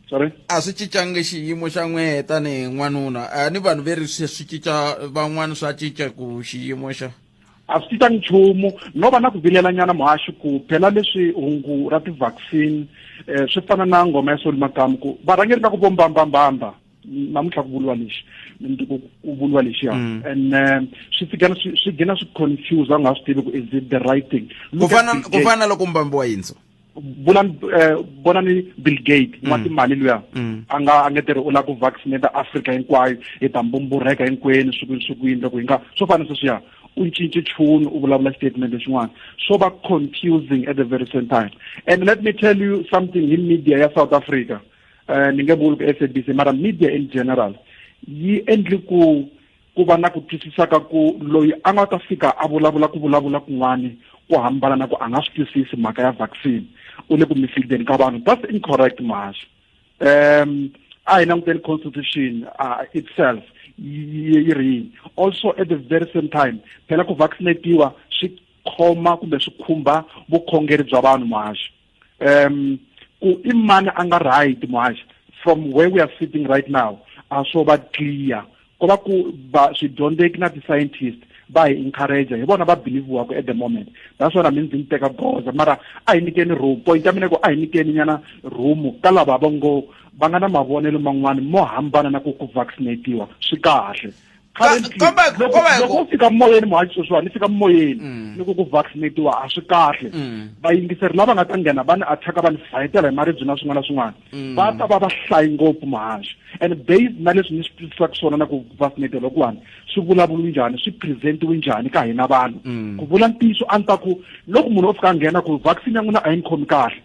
S6: Sorry?
S1: A swi cincangi xiyimo xa n'wehe tanihi n'wanuna. A ni vanhu ve ri swi cinca, van'wana swa cinca ku xiyimo xa
S6: A swi cincangi nchumu, no va na ku vilelanyana, muhaxi, ku phela leswi hungu ra ti-vaccine swi fana na ngoma ya Soli Makamu, ku varhangeri va ku vo mbambambamba, namuntlha ku vuriwa lexi, mundzuku ku vuriwa lexiya. And swi fika swi gina swi confuse, a nga swi tivi ku is it the right thing.
S1: Ku fana na loko mbambi wa yintso.
S6: Vonani Bill Gates, n'wa timali luya, a nga a nge tirhi, u lava ku vaccinate Africa hinkwayo, hi ta mbumburheka hinkwenu swi ku yini loko hi nga swo fana sweswiya. U cince nchumu, u vulavula statement lexin'wana, swo va confusing at the very same time. And let me tell you something hi media ya South Africa. Ni nge vuli ku SABC, mara media in general yi endli ku va na ku twisisa ka ku loyi a nga ta fika a vulavula ku vulavula kun'wani ku hambana na ku a nga swi twisisi mhaka ya vaccine, u le ku misleadeni ka vanhu. That's incorrect, muhaxi. A hi languteni constitution itself yi ri yini. Also, at the very same time, phela ku vaccinatiwa swi khoma kumbe swi khumba vukhongeri bya vanhu, muhaxi. Ku i mani a nga right, muhaxi? From where we are sitting right now, a swo va clear. Ko va ku va swidyondzeki na ti-scientist va hi encourage, hi vona va believiwaka at the moment. That's why na mina ndzi ni teka goza, mara a hi nyikeni room. Point ya mina ku a hi nyikeni nyana room ka lava va ngo va nga na mavonelo man'wani mo hambana na ku vaccinatiwa swi kahle. Loko u fika moyeni, muhaxi, sweswiwani ni fika moyeni ni ku vaccinatiwa a swi kahle, vayingiseri lava nga ta nghena va ni attack, va ni fayetela hi maribye na swin'wana na swin'wana. Va ta va va hlayi ngopfu, muhaxi. And based na leswi ni swi twisisaka swona na ku vaccinate lokuwani swi vulavuriwi njhani, swi presentiwi njhani ka hina vanhu, ku vula ntiyiso, a ni ta ku loko munhu o fika a nghena ku vaccine ya n'wina a yi ni khomi kahle,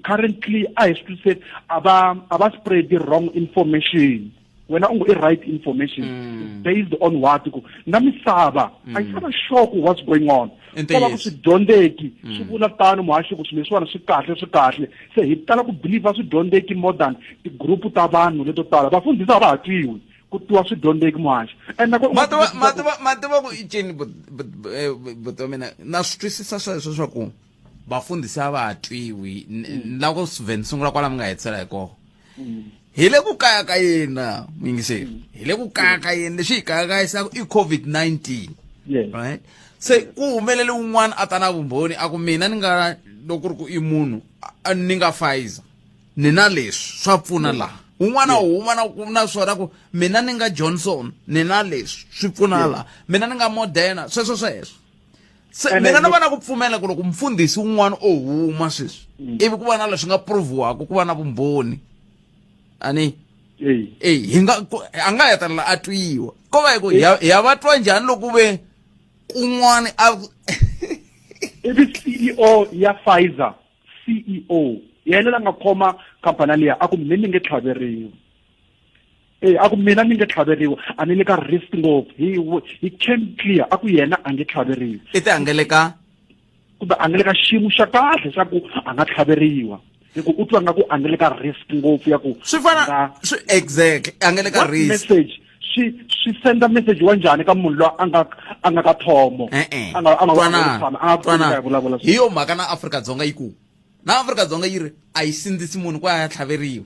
S6: currently a hi swi twisiseni, a va spread wrong information. Wena u ngo i right information based on what? Ku na misava a yi sava sure ku what's going on. Ko va ku swidyondzeki swi vula tano, muhaxi, ku swilo leswiwani swi kahle, swi kahle. Se hi tala ku believe swidyondzeki more than ti-group ta vanhu leto tala. Vafundhisi a va ha twiwi, ku twiwa swidyondzeki, muhaxi. And nako
S1: Ma tiva ku i cini, buti wa mina, na swi twisisa sweswo swa ku vafundhisi a va ha twiwi. Ni lava ku vhe ni sungula kwala mi nga hetisela hi kona. Hi le ku kaya ka yena, muyingiseri, hi le ku kaya ka yena. Leswi hi kayakayisaka i COVID-19. Right, se ku humelele un'wana a ta na vumbhoni, a ku mina ni nga loko ku ri ku i munhu ni nga Pfizer, ni na leswi swa pfuna laha. Un'wana huma na ku na swona ku mina ni nga Johnson, ni na leswi swi pfuna laha, mina ni nga Moderna, sweswo sweswo. Se mina ni va na ku pfumela ku loko mfundhisi wun'wana o huma sweswi, ivi ku va na leswi nga proviwaka, ku va na vumbhoni, ani e hi nga a nga hetelela a twiwa. Ko va hi ku hi ya va twa njhani loko ve kun'wana a
S6: Ivi CEO ya Pfizer, CEO yena la nga khoma khampani liya, a ku mina ni nge tlhaveriwi. A ku mina ni nge tlhaveriwa, a ni le ka risk ngopfu. He came clear, a ku yena a nge tlhaveriwi.
S1: I ti angeleka.
S6: Kumbe a nge le ka xiyimo xa kahle xa ku a nga tlhaveriwa, hi ku u twa nga ku a nge le ka risk ngopfu ya ku
S1: Swi fana swi exactly a nge le ka risk.
S6: Message swi senda message wa njhani ka munhu loyi a nga ka thomo?
S1: A nga vulavula. Hi yo mhaka na Afrika-Dzonga yi ku na Afrika-Dzonga yi ri a yi sindzisi munhu ku a ya tlhaveriwa.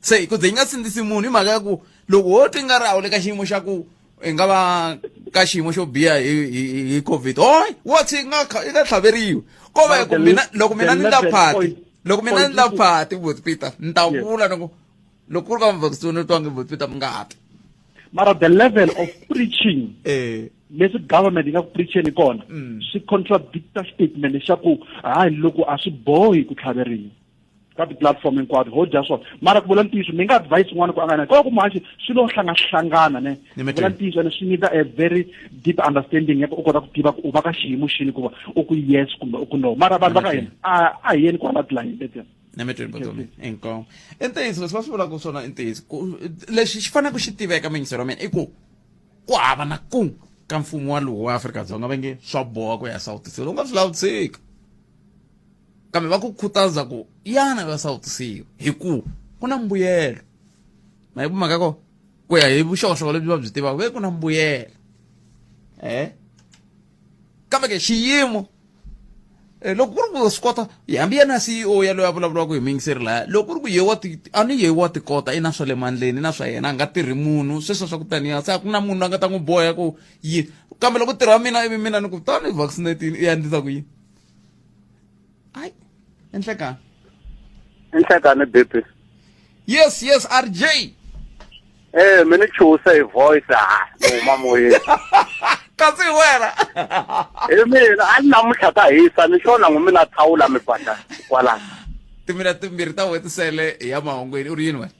S1: Se ku ze yi nga sindzisi munhu hi mhaka ya ku loko ho twi nga ri a wu le ka xiyimo xa ku i nga va ka xiyimo xo biha hi COVID, hoy wo tshi nga i nga tlhaveriwa. Ko va hi ku mina loko mina ni la phati, loko mina ni la phati, buti Peter, ni ta vula ni ku loko ku ri ka vaccine ni twa nge buti Peter mi nga ti.
S6: Mara the level of preaching leswi government yi nga ku preacheni kona swi contradicta statement xa ku hayi loko a swi bohi ku tlhaveriwa ka ti-platform hinkwato ho dya swona. Mara ku vula ntiyiso, ni nga advice un'wana ku a nga na koko, muhaxi, swi lo hlangahlangana ne. Vula ntiyiso, ene swi nyika a very deep understanding ya ku u kota ku tiva ku u va ka xiyimo xini, ku va u ku yes kumbe u ku no. Mara vanhu va ka hina a hi yeni kwala tilayini letiya.
S1: Nemetweni botomi inkomu i ntiyiso leswi va swi vulaka swona i ntiyiso ku lexi xi faneleke xi tiveka miyingiselo wa mina i ku ku hava na ku ka mfumo wa lowu wa Afrika-Dzonga va nge swa boha ku ya sawutisiwa u nga swi lavi tshika kambe va ku khutaza ku yana va sawutisiwa hi ku ku na mbuyelo ma yi mhaka ko ku ya hi vuxokoxoko lebyi va byi tivaka ve ku na mbuyelo eh kambe ke xiyimo Eh, loko ku ri ku swi kota hambi yena CEO yaloye a vulavuriwaka hi muyingiseri laya loko ku ri ku ye wa ti a ni ye wa ti kota i na swa le mandleni na swa yena a nga tirhi munhu sweswo swa ku taniya se a ku na munhu a nga ta n'wi boha ku yini kambe loko tirha mina ivi mina ni ku tani vaccinatini i ya ndlisa ku yini ayi enhlekani
S7: enhlekani baby
S1: yes yes rj
S7: Eh, mi ni chuhisa hi voice ha ni huma moyeni
S1: kasi hi wena
S7: hi mina a ni namuntlha ka hisa ni xona n'wi mi na thawula mi badla kwalano
S1: timina timbirhi ta wetisele ya mahungwini u ri yini wena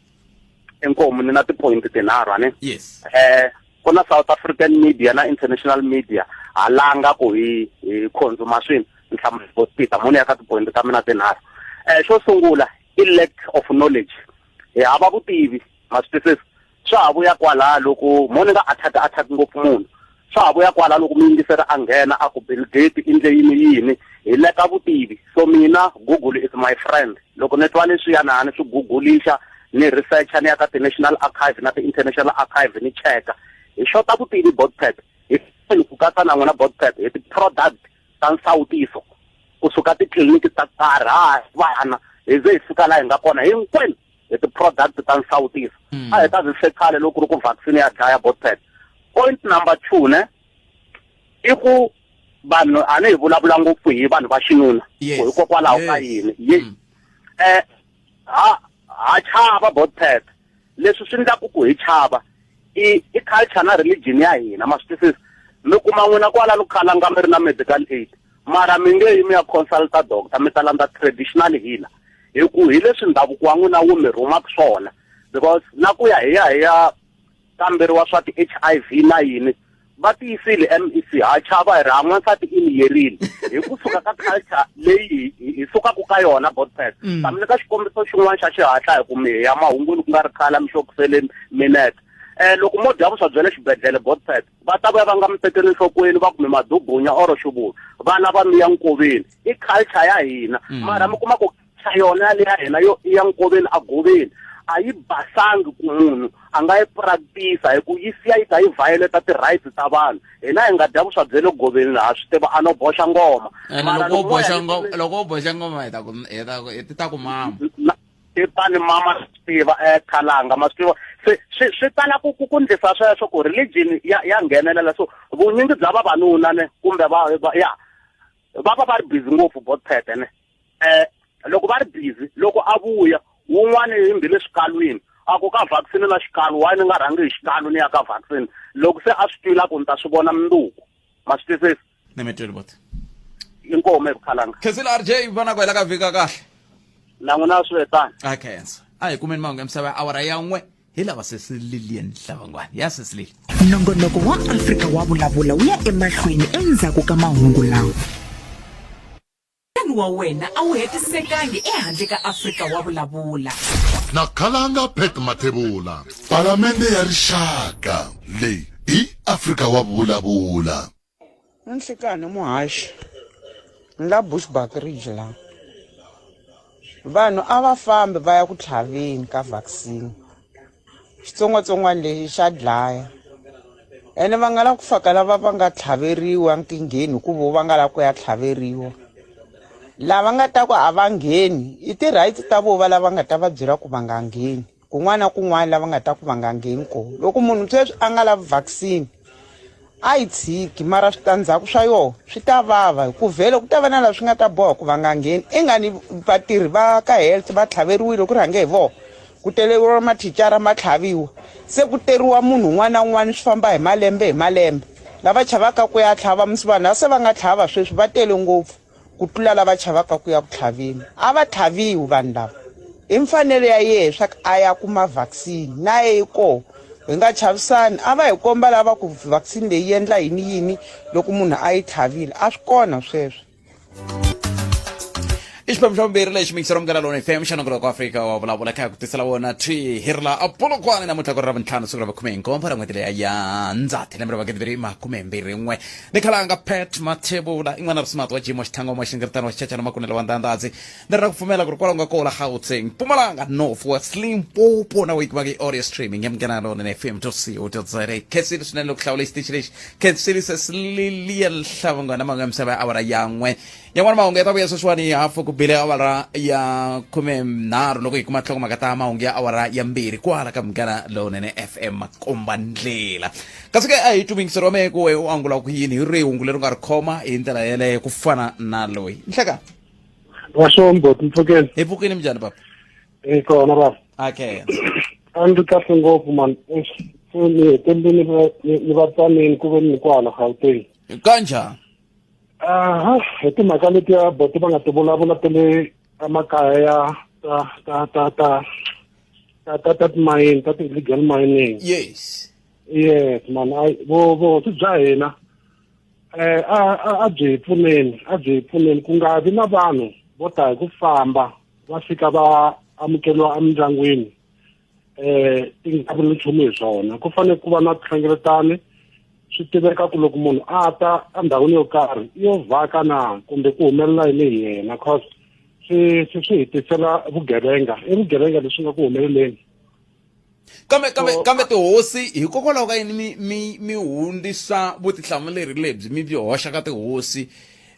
S7: inkomu ni na ti-point tinharhu ani
S1: yes
S7: eh ku na South African media na international media halanga ku hi hi consumer swilo nhlamulo tita muni ya ka ti-point ta mina tinharhu eh xo sungula i lack of knowledge hi hava vutivi ma swi twisisa swa ha vuya kwalaya loko mo ni nga attack attack ngopfu munhu swa ha vuya kwalaya loko muyingiseri a nghena a ku Bill Gates i ndle yini yini hi leka vutivi so mina Google is my friend loko ni twa leswiya na ni swi gugulixa ni researcha ni ya ka ti-national archive na ti-international archive ni cheka hi xota vutivi botpet hi ku katsa na n'wina botpet hi ti-product ta nsawutiso kusuka titliliniki ta karhi ha vana hi ze hi fika laha hi nga kona hinkwenu hi ti-product ta nsawutiso mm. a hi ta se khale loko ku ri ku vaccine ya dlaya botpet point number two ne i ku vanhu a ni hi vulavula ngopfu hi vanhu va xinuna hikokwalaho ka yini ye mm. eh ha ha chava botpet leswi swi endlaku ku hi chava i i culture na religion ya hina ma swi twisisa mi kuma n'wina kwalano khalanga mi ri na medical aid mara mi nge yi mi ya consulta doctor mi ta landza traditional healer hi ku hi leswi ndhavuko wa n'wina wu mi rhumaka swona because na ku ya hi ya hi ya kamberiwa swa ti-H_I_V na yini va tiyisile M_E_C ha chava hi ri ha n'wansati i miyerile hi kusuka ka culture leyi hi sukaka ka yona botpet mm. ta mi nyika xikombiso xin'wana xa xihatla hi ku mi ya mahungwini ku nga ri khale mi xokusele minete eh loko mo dya vuswa bya le xibedhlele botpet va ta vuya va nga mi tekeli enhlokweni va ku mi madugunya oro xivulu va lava mi ya nkoveni i culture ya hina mm. mara mi kuma ku xa yona yale ya hina yo i ya nkoveni a goveni a yi basangi ku munhu a nga yi practice hi ku yi siya yi ta yi violate ti-rights ta vanhu hina hi nga dya vuswa bya le goveni laha swi tiva a no boxa ngoma
S1: loko u boxa ngoma loko u boxa ngoma hi ta ku hi ta ku ti ta ku mama
S7: ti ta ni mama swi tiva khalanga ma swi tiva se swi swi tala ku ku ku ndlisa sweswo ku religion ya ya nghenelela so vunyingi bya vavanuna ne kumbe va ya va va va ri busy ngopfu botpete ne eh loko va ri busy loko a vuya wun'wana yimbi le swikalwini a ku ka vaccine na xikalu why ni nga rhangi hi xikalu ni ya ka vaccine loko se a swi twila ku ni ta swi vona mundzuku ma swi twisisa
S1: ni mi tweli boti
S7: inkomu evukhalanga
S1: khensile rj vona ku hela ka vhika kahle
S7: na n'wina swi vetani
S1: a khensa a hi kumeni mahungu ya misava ya awara ya n'we hi lava sesi lilian hlavangwani ya sesi lili
S2: nongonoko wa afrika wa vulavula wu ya emahlweni endzhaku ka mahungu lawa
S4: Nhlekani wa wena a wu hetisekangi ehandle ka Afrika wa vulavula.
S3: Na Khalanga Pat Mathebula. Palamende ya Rixaka. Leyi i Afrika wa Vulavula.
S9: Ni nhlikani muhaxi ni la Bushbuckridge la vanhu a va fambi va ya ku tlhaveni ka vaccine xitsongwatsongwana lexi xa dlaya ene va nga la ku faka lava va nga tlhaveriwa nkingheni hikuva va nga lava ku ya tlhaveriwa lava nga ta ku a va ngheni i ti-rights ta vona lava nga ta va byela ku va nga ngheni kun'wana na kun'wana lava nga ta ku va nga ngheni kona loko munhu sweswi a nga lavi vaccine A yi tshiki mara switandzhaku swa yona swi ta vava hi ku vhele ku ta va na laha swi nga ta boha ku va nga ngheni i nga ni vatirhi va ka health va tlhaveriwile ku rhange hi vona ku teleriwa mathicara ma tlhaviwa se ku teriwa munhu un'wana na un'wana swi famba hi malembe hi malembe lava chavaka ku ya tlhava musi vanhu a se va nga tlhava sweswi va tele ngopfu ku tlula lava chavaka ku ya ku tlhaveni. A va tlhaviwi vanhu lava. I mfanelo ya yehe swa ku a ya kuma vaccine. Na ye yi koho. Hi nga chavisani. A va hi komba lava ku vaccine leyi yi endla yini yini loko munhu a yi tlhavile. A swi kona sweswo.
S1: xiphemu xa vumbirhi lexi mixero munghana lona fm xa nongonoko wa afrika wa vulavula kha ku tisela wona thwi hi ri la apolokwane namuntlha ku ri ra vuntlhanu siku ra vukhume nkombo ra n'hweti leya ya ndzati lembe ra magidi mbirhi makume mbirhi n'we ni khalanga pat mathebula i n'wana ri smart wa jimo xithangoma xingiritano wa xichachana makunele wa ndandadzi ni ri na ku pfumela ku ri kwalaho nga kola gauteng mpumalanga north west limpopo na yi kumaka i audio streaming ya munghana lona fm co za khensile swinene loko hlawula xitichi lexi khensile sesililia hlavangwana man'we ya misava ya awara yan'we yan'wana mahungu ya ta vuya sweswiwani hafu ku bile awara ya 13 loko hi kuma nhlokomhaka ta mahungu ya awara ya 2 kwala ka munghana lowunene fm makomba ndlela kasi ke a hi twi muyingiseri wa mehe ku we u angula ku yini hi rihi hungu leri u nga ri khoma hi ndlela yeleyo ku fana na loyi nhleka
S8: Vasho Mboti mpfukeni.
S1: Hi pfukile minjhani papa?
S8: Hi kona baba.
S1: Okay.
S8: A ndzi kahle ngopfu man. Ni hetelele ni va ni va tsaneni ku ve ni kwala Gauteng.
S1: Kanjhani?
S8: Aha, hi timhaka letiya boti va nga ti vulavula ta le emakaya ya ta ta ta ta ta ta ta timayini ta ti-illegal mining.
S1: Yes.
S8: Yes man, ai vo vohosi bya hina eh a a byi hi pfuneni a byi hi pfuneni ku nga vi na vanhu vo ta hi ku famba va fika va amukeriwa emindyangwini eh ti nga vuli nchumu hi swona ku fanele ku va na tinhlengeletano swi tiveka ku loko munhu a ta endhawini yo karhi i yo vhaka na kumbe ku humelela yini hi yena cause swi swi swi hi tisela vugevenga i vugevenga leswi nga ku humeleleni
S1: kambe kambe kambe tihosi hikokwalaho ka yini mi mi mi hundzisa vutihlamuleri lebyi mi byi hoxa ka tihosi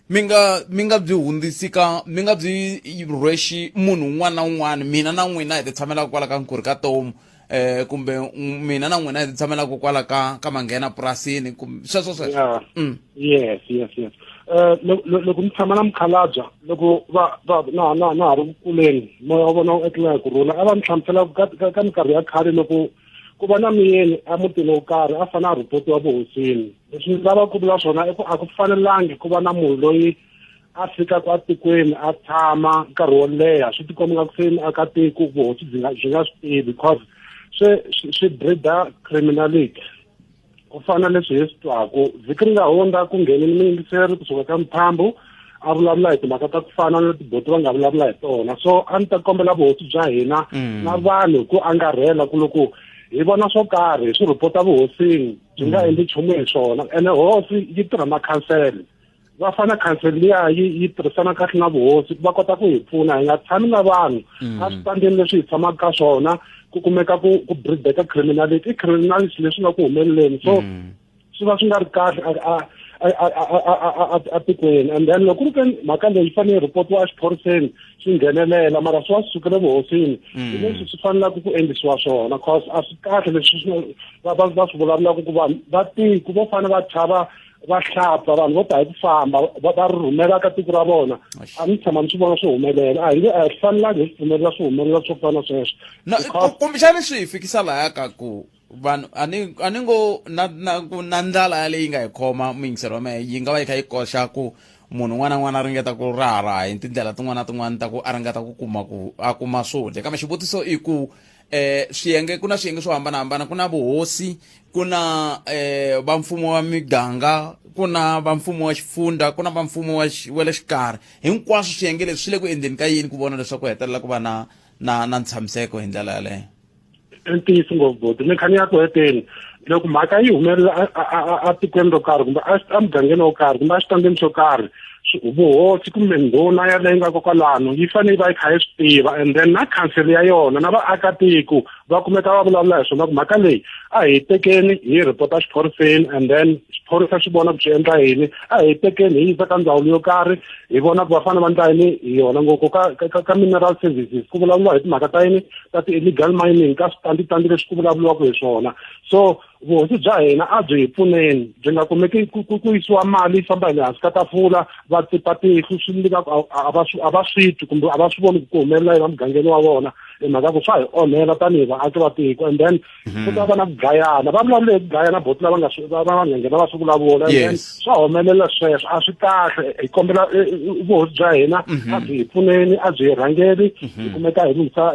S1: mi nga mi nga byi hundzisi ka mi nga byi rhwexi munhu un'wana na un'wana mina na n'wina hi ti tshamelaka kwala ka nkurhi ka tomu eh kumbe mina na n'wina hi ti tshamelaka kwala ka ka manghena purasini kumbe sweswo sweswo
S8: yeah. Yes yes yes eh loko mi tshama na mukhalabya loko va va na na na ha ri ku kuleni moya wa vona wu etlela hi ku rhula a va mi hlamusela ka ka minkarhi ya khale loko ku va na miyeni emutini wo karhi a fanele a rhipotiwa vuhosini leswi ni lava ku vula swona i ku a ku fanelangi ku va na munhu loyi a fikaka etikweni a tshama nkarhi wo leha swi tikomba nga ku se aka tiko vuhosi byi nga byi nga swi tivi because swi swi breeder criminality ku fana leswi hi swi twaku vhiki ri nga hundza ku nghenini muyingiseri kusuka ka mphambu a vulavula hi timhaka ta ku fana na tiboti va nga vulavula hi tona so a ni ta kombela vuhosi bya hina na vanhu ku angarhela ku loko hi vona swo karhi hi swi rhipota vuhosini byi nga endli nchumu hi swona ene hosi yi tirha na khansele va fana khansele liya yi yi tirhisana kahle na vuhosi va kota ku hi pfuna hi nga tshami na vanhu a switandini leswi hi tshamaka ka swona ku kumeka ku ku breedeka criminality i criminality leswi nga ku humeleleni so swi va swi nga ri kahle a tikweni and then loko ku ri ke mhaka leyi yi fanele yi rhipotiwa exiphoriseni swi nghenelela mara swi va swi sukele vuhosini hi leswi swi fanelaka ku endlisiwa swona cause a swi kahle leswi va va va swi vulavulaka ku vanhu va tiko vo fanele va chava va hlapfa vanhu vo ta hi ku famba va va rhumela ka tiko ra vona a ni tshama ni swi vona swi humelela a hi nge a hi fanelangi hi swi pfumelela swi humelela swo fana sweswo
S1: na kumbexani swi hi fikisa laya ka ku vanhu a ni a ni ngo na na ku na ndlala yaleyi nga hi khoma muyingiseri wa mehe yi nga va yi kha yi koxa ku munhu un'wana na un'wana a ringeta ku raharaha hi tindlela tin'wana na tin'wana ta ku a ringeta ku kuma ku a kuma swo dya kambe xivutiso i ku eh swiyenge ku na swiyenge swo hambanahambana ku na vuhosi ku na eh va mfumo wa miganga ku na va mfumo wa xifunda ku na va mfumo wa wa le xikarhi hinkwaswo swiyenge leswi swi le ku endleni ka yini ku vona leswaku hetelela ku va na na na ntshamiseko hi ndlela yaleyo
S8: i ntiyiso ngopfu boti ni kha ni ya ku heteni loko mhaka yi humelela etikweni ro karhi kumbe emugangeni wo karhi kumbe exitandini xo karhi vuhosi kumbe ndhuna yaleyi nga kokwalano yi fanele yi va yi kha yi swi tiva and then na khansele ya yona na vaakatiko va kumeka va vulavula hi swona ku mhaka leyi a hi tekeni hi rhipota xiphoriseni and then xiphorisa xi vona ku xi endla yini a hi tekeni hi yisa ka ndzawulo yo karhi hi vona ku va fanele va endla yini hi yona ngopfu ka ka ka mineral services ku vulavuriwa hi timhaka ta yini ta ti-illegal mining ka switanditandi leswi ku vulavuriwaka hi swona so vuhosi bya hina a byi hi pfuneni byi nga kumeki ku ku yisiwa mali yi famba hi le hansi ka tafula va tsipa tihlo swi nyika ku a va a va swi twi kumbe a va swi voni ku humelela yena mugangeni wa vona hi mhaka ku swa hi onhela tanihi vaaki va tiko and then ku ta va na ku dlayana va vulavule hi ku dlayana boti lava nga va va nga nghena va swi vulavula and then swa humelela sweswo a swi kahle hi kombela vuhosi bya hina a byi hi pfuneni a byi hi rhangeli hi kumeka hi lunghisa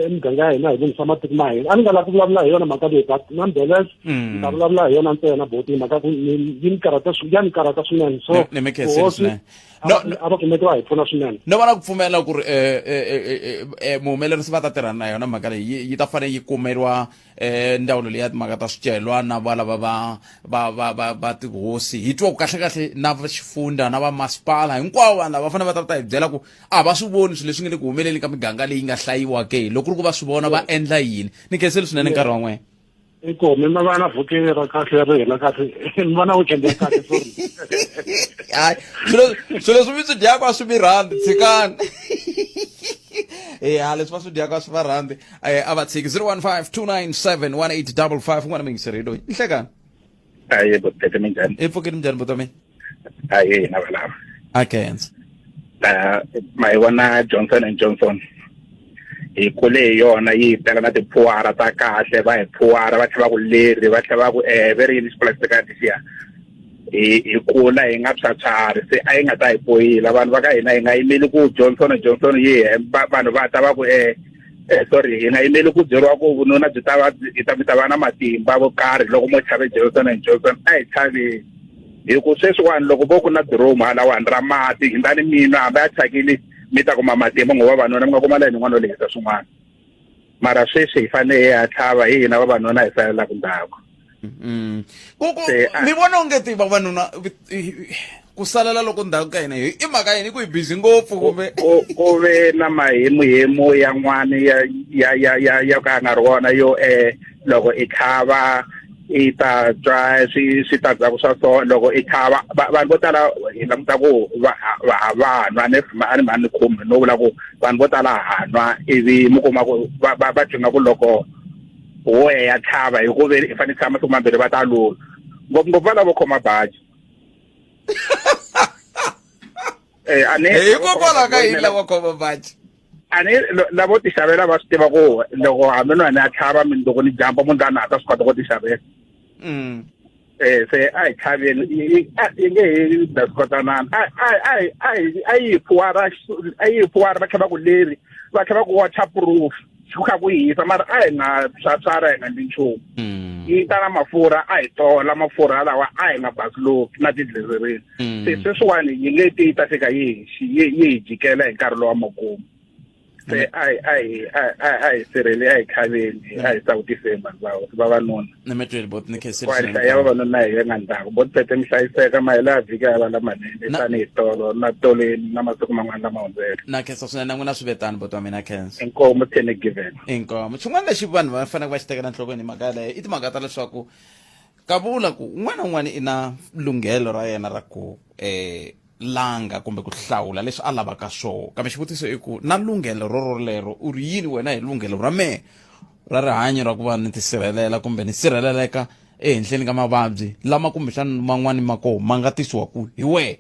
S8: emiganga ya hina hi lunghisa matiko ma hina a ni nga lavi ku vulavula hi yona mhaka leyi but nonetheless. Ni ta vulavula hi yona ntsena boti hi mhaka ku yi ni karhata ya ni karhata swinene so
S1: Ni- ni mi khensile swinene.
S8: No, a va kumeki va hi pfuna swinene.
S1: No va na ku pfumela ku ri um muhumelerisi va ta tirhana na yona mhaka leyi yi ta fanele yi kumeriwa um ndzawulo leyi ya timhaka ta swicelwa na va lava va va va va va tihosi hi twa ku kahle kahle na va xifunda na va masipala hinkwavo vanhu lava va fanele va ta va ta hi byela ku a va swi voni swilo leswi nga le ku humeleni ka miganga leyi nga hlayiwa ke loko ku ri ku va swi vona va endla yini ni khenseli swinene nkarhi wa n'wena.
S8: Inkomu mi va na vhiki ra kahle ri hela kahle mi va na weekend ya kahle sorry.
S1: Hayi swilo swilo leswi mi swi dyaka a swi mi rhandzi tshikani. Ya leswi va swi dyaka a swi va rhandzi a va tshiki 015 297 1855 un'wana muyingiseri loyi nhlekani.
S10: Aye botete minjhani?
S1: I pfukile minjhani buti wa mina?
S10: Aye hina valava.
S1: A khensa.
S10: La ma hi vona Johnson and Johnson hi kule hi yona yi tela na tiphuwara ta kahle va hi phuwara va tlhela va ku leri va tlhela va ku eh ve ri yini xipulastikati xiya hi hi kula hi nga phyaphyari se a yi nga ta hi poyila vanhu va ka hina hi nga yimeli ku Johnson and Johnson yi hemba vanhu va ta va ku eh sorry hi nga yimeli ku byeriwa ku vununa byi ta va hi ta mi ta va na matimba vo karhi loko mo chave Johnson and Johnson a hi chaveni hi ku sweswiwani loko vo ku na diromu halawani ra mati hindani mi nwa hambi a thyakile mi ta kuma matimba ngo vavanuna mi nga kuma layini yin'wana yo lehisa swin'wana mara sweswi hi fanele hi ya tlhava hi hina vavanuna hi salelaka ndzhaku.
S1: Ku mi vona onge ti vavanuna ku salela loko ndzhaku ka hina i mhaka yini ku hi busy ngopfu kumbe
S10: ku ve na mahemuhemu yan'wani ya ya ya ya ya ka ya nga ri wona yo loko i tlhava i ta twa swi switandzhaku swa so loko i tlhava vanhu vo tala hi languta ku va va va nwa ni a ni mhani ni khumbi no vula ku vanhu vo tala ha nwa ivi mi kuma ku va va va twa ku loko wo ya tlhava hi ku ve i fanele tshama masiku mambirhi va ta lula ngopfungopfu va lavo khoma baji. A ni
S1: hikokwalaho ka yini lavo khoma baji?
S10: A ni lavo tixavela va swi tiva ku loko hambi no ni a tlhava mindzuku ni jampa munghana a ta swi kota ku tixavela. Se a hi tlhaveni yi nge he da swi kotanani a yi phuwara a yi phuwara va tlhava ku leri va tlhava ku waterproof ku kha ku hisa mara a hi nga phyaphyara hi nga ndli nchumu. Yi ta na mafurha a hi tola mafurha lawa a hi nga basiloki na ti-glycerin. Se sweswiwani yi nge ti yi ta fika yi yi hi jikela hi nkarhi lowa makumu. Se a hi a hi a hi sirheli a hi khaveni a hi sawutiseni vanhu va vavanuna.
S1: Ni mi twile bot ni khensile
S10: swinene. Nhlayo ya vavanuna hi nga ndzhaku bot pete mi hlayiseka mahelo ya vhiki ya va lamanene tanihi tolo na toleni na masiku man'wana lama hundzeke.
S1: Na khensa swinene na n'wina swi ve tano bot wa mina khensa.
S10: Inkomu ten given.
S1: Inkomu xin'wana lexi vanhu va faneleke va xi tekela enhlokweni hi mhaka yaleyo i timhaka ta leswaku ka vula ku un'wana na un'wana i na lunghelo ra yena ra ku langa kumbe ku hlawula leswi a lavaka swoho kambe xivutiso i ku na lunghelo rorolero u ri yini wena hi lunghelo ra mehe ra rihanyo ra ku va ni tisirhelela kumbe ni sirheleleka ehenhleni ka mavabyi lama kumbexana man'wani ma koho ma nga tisiwaku hi wehe.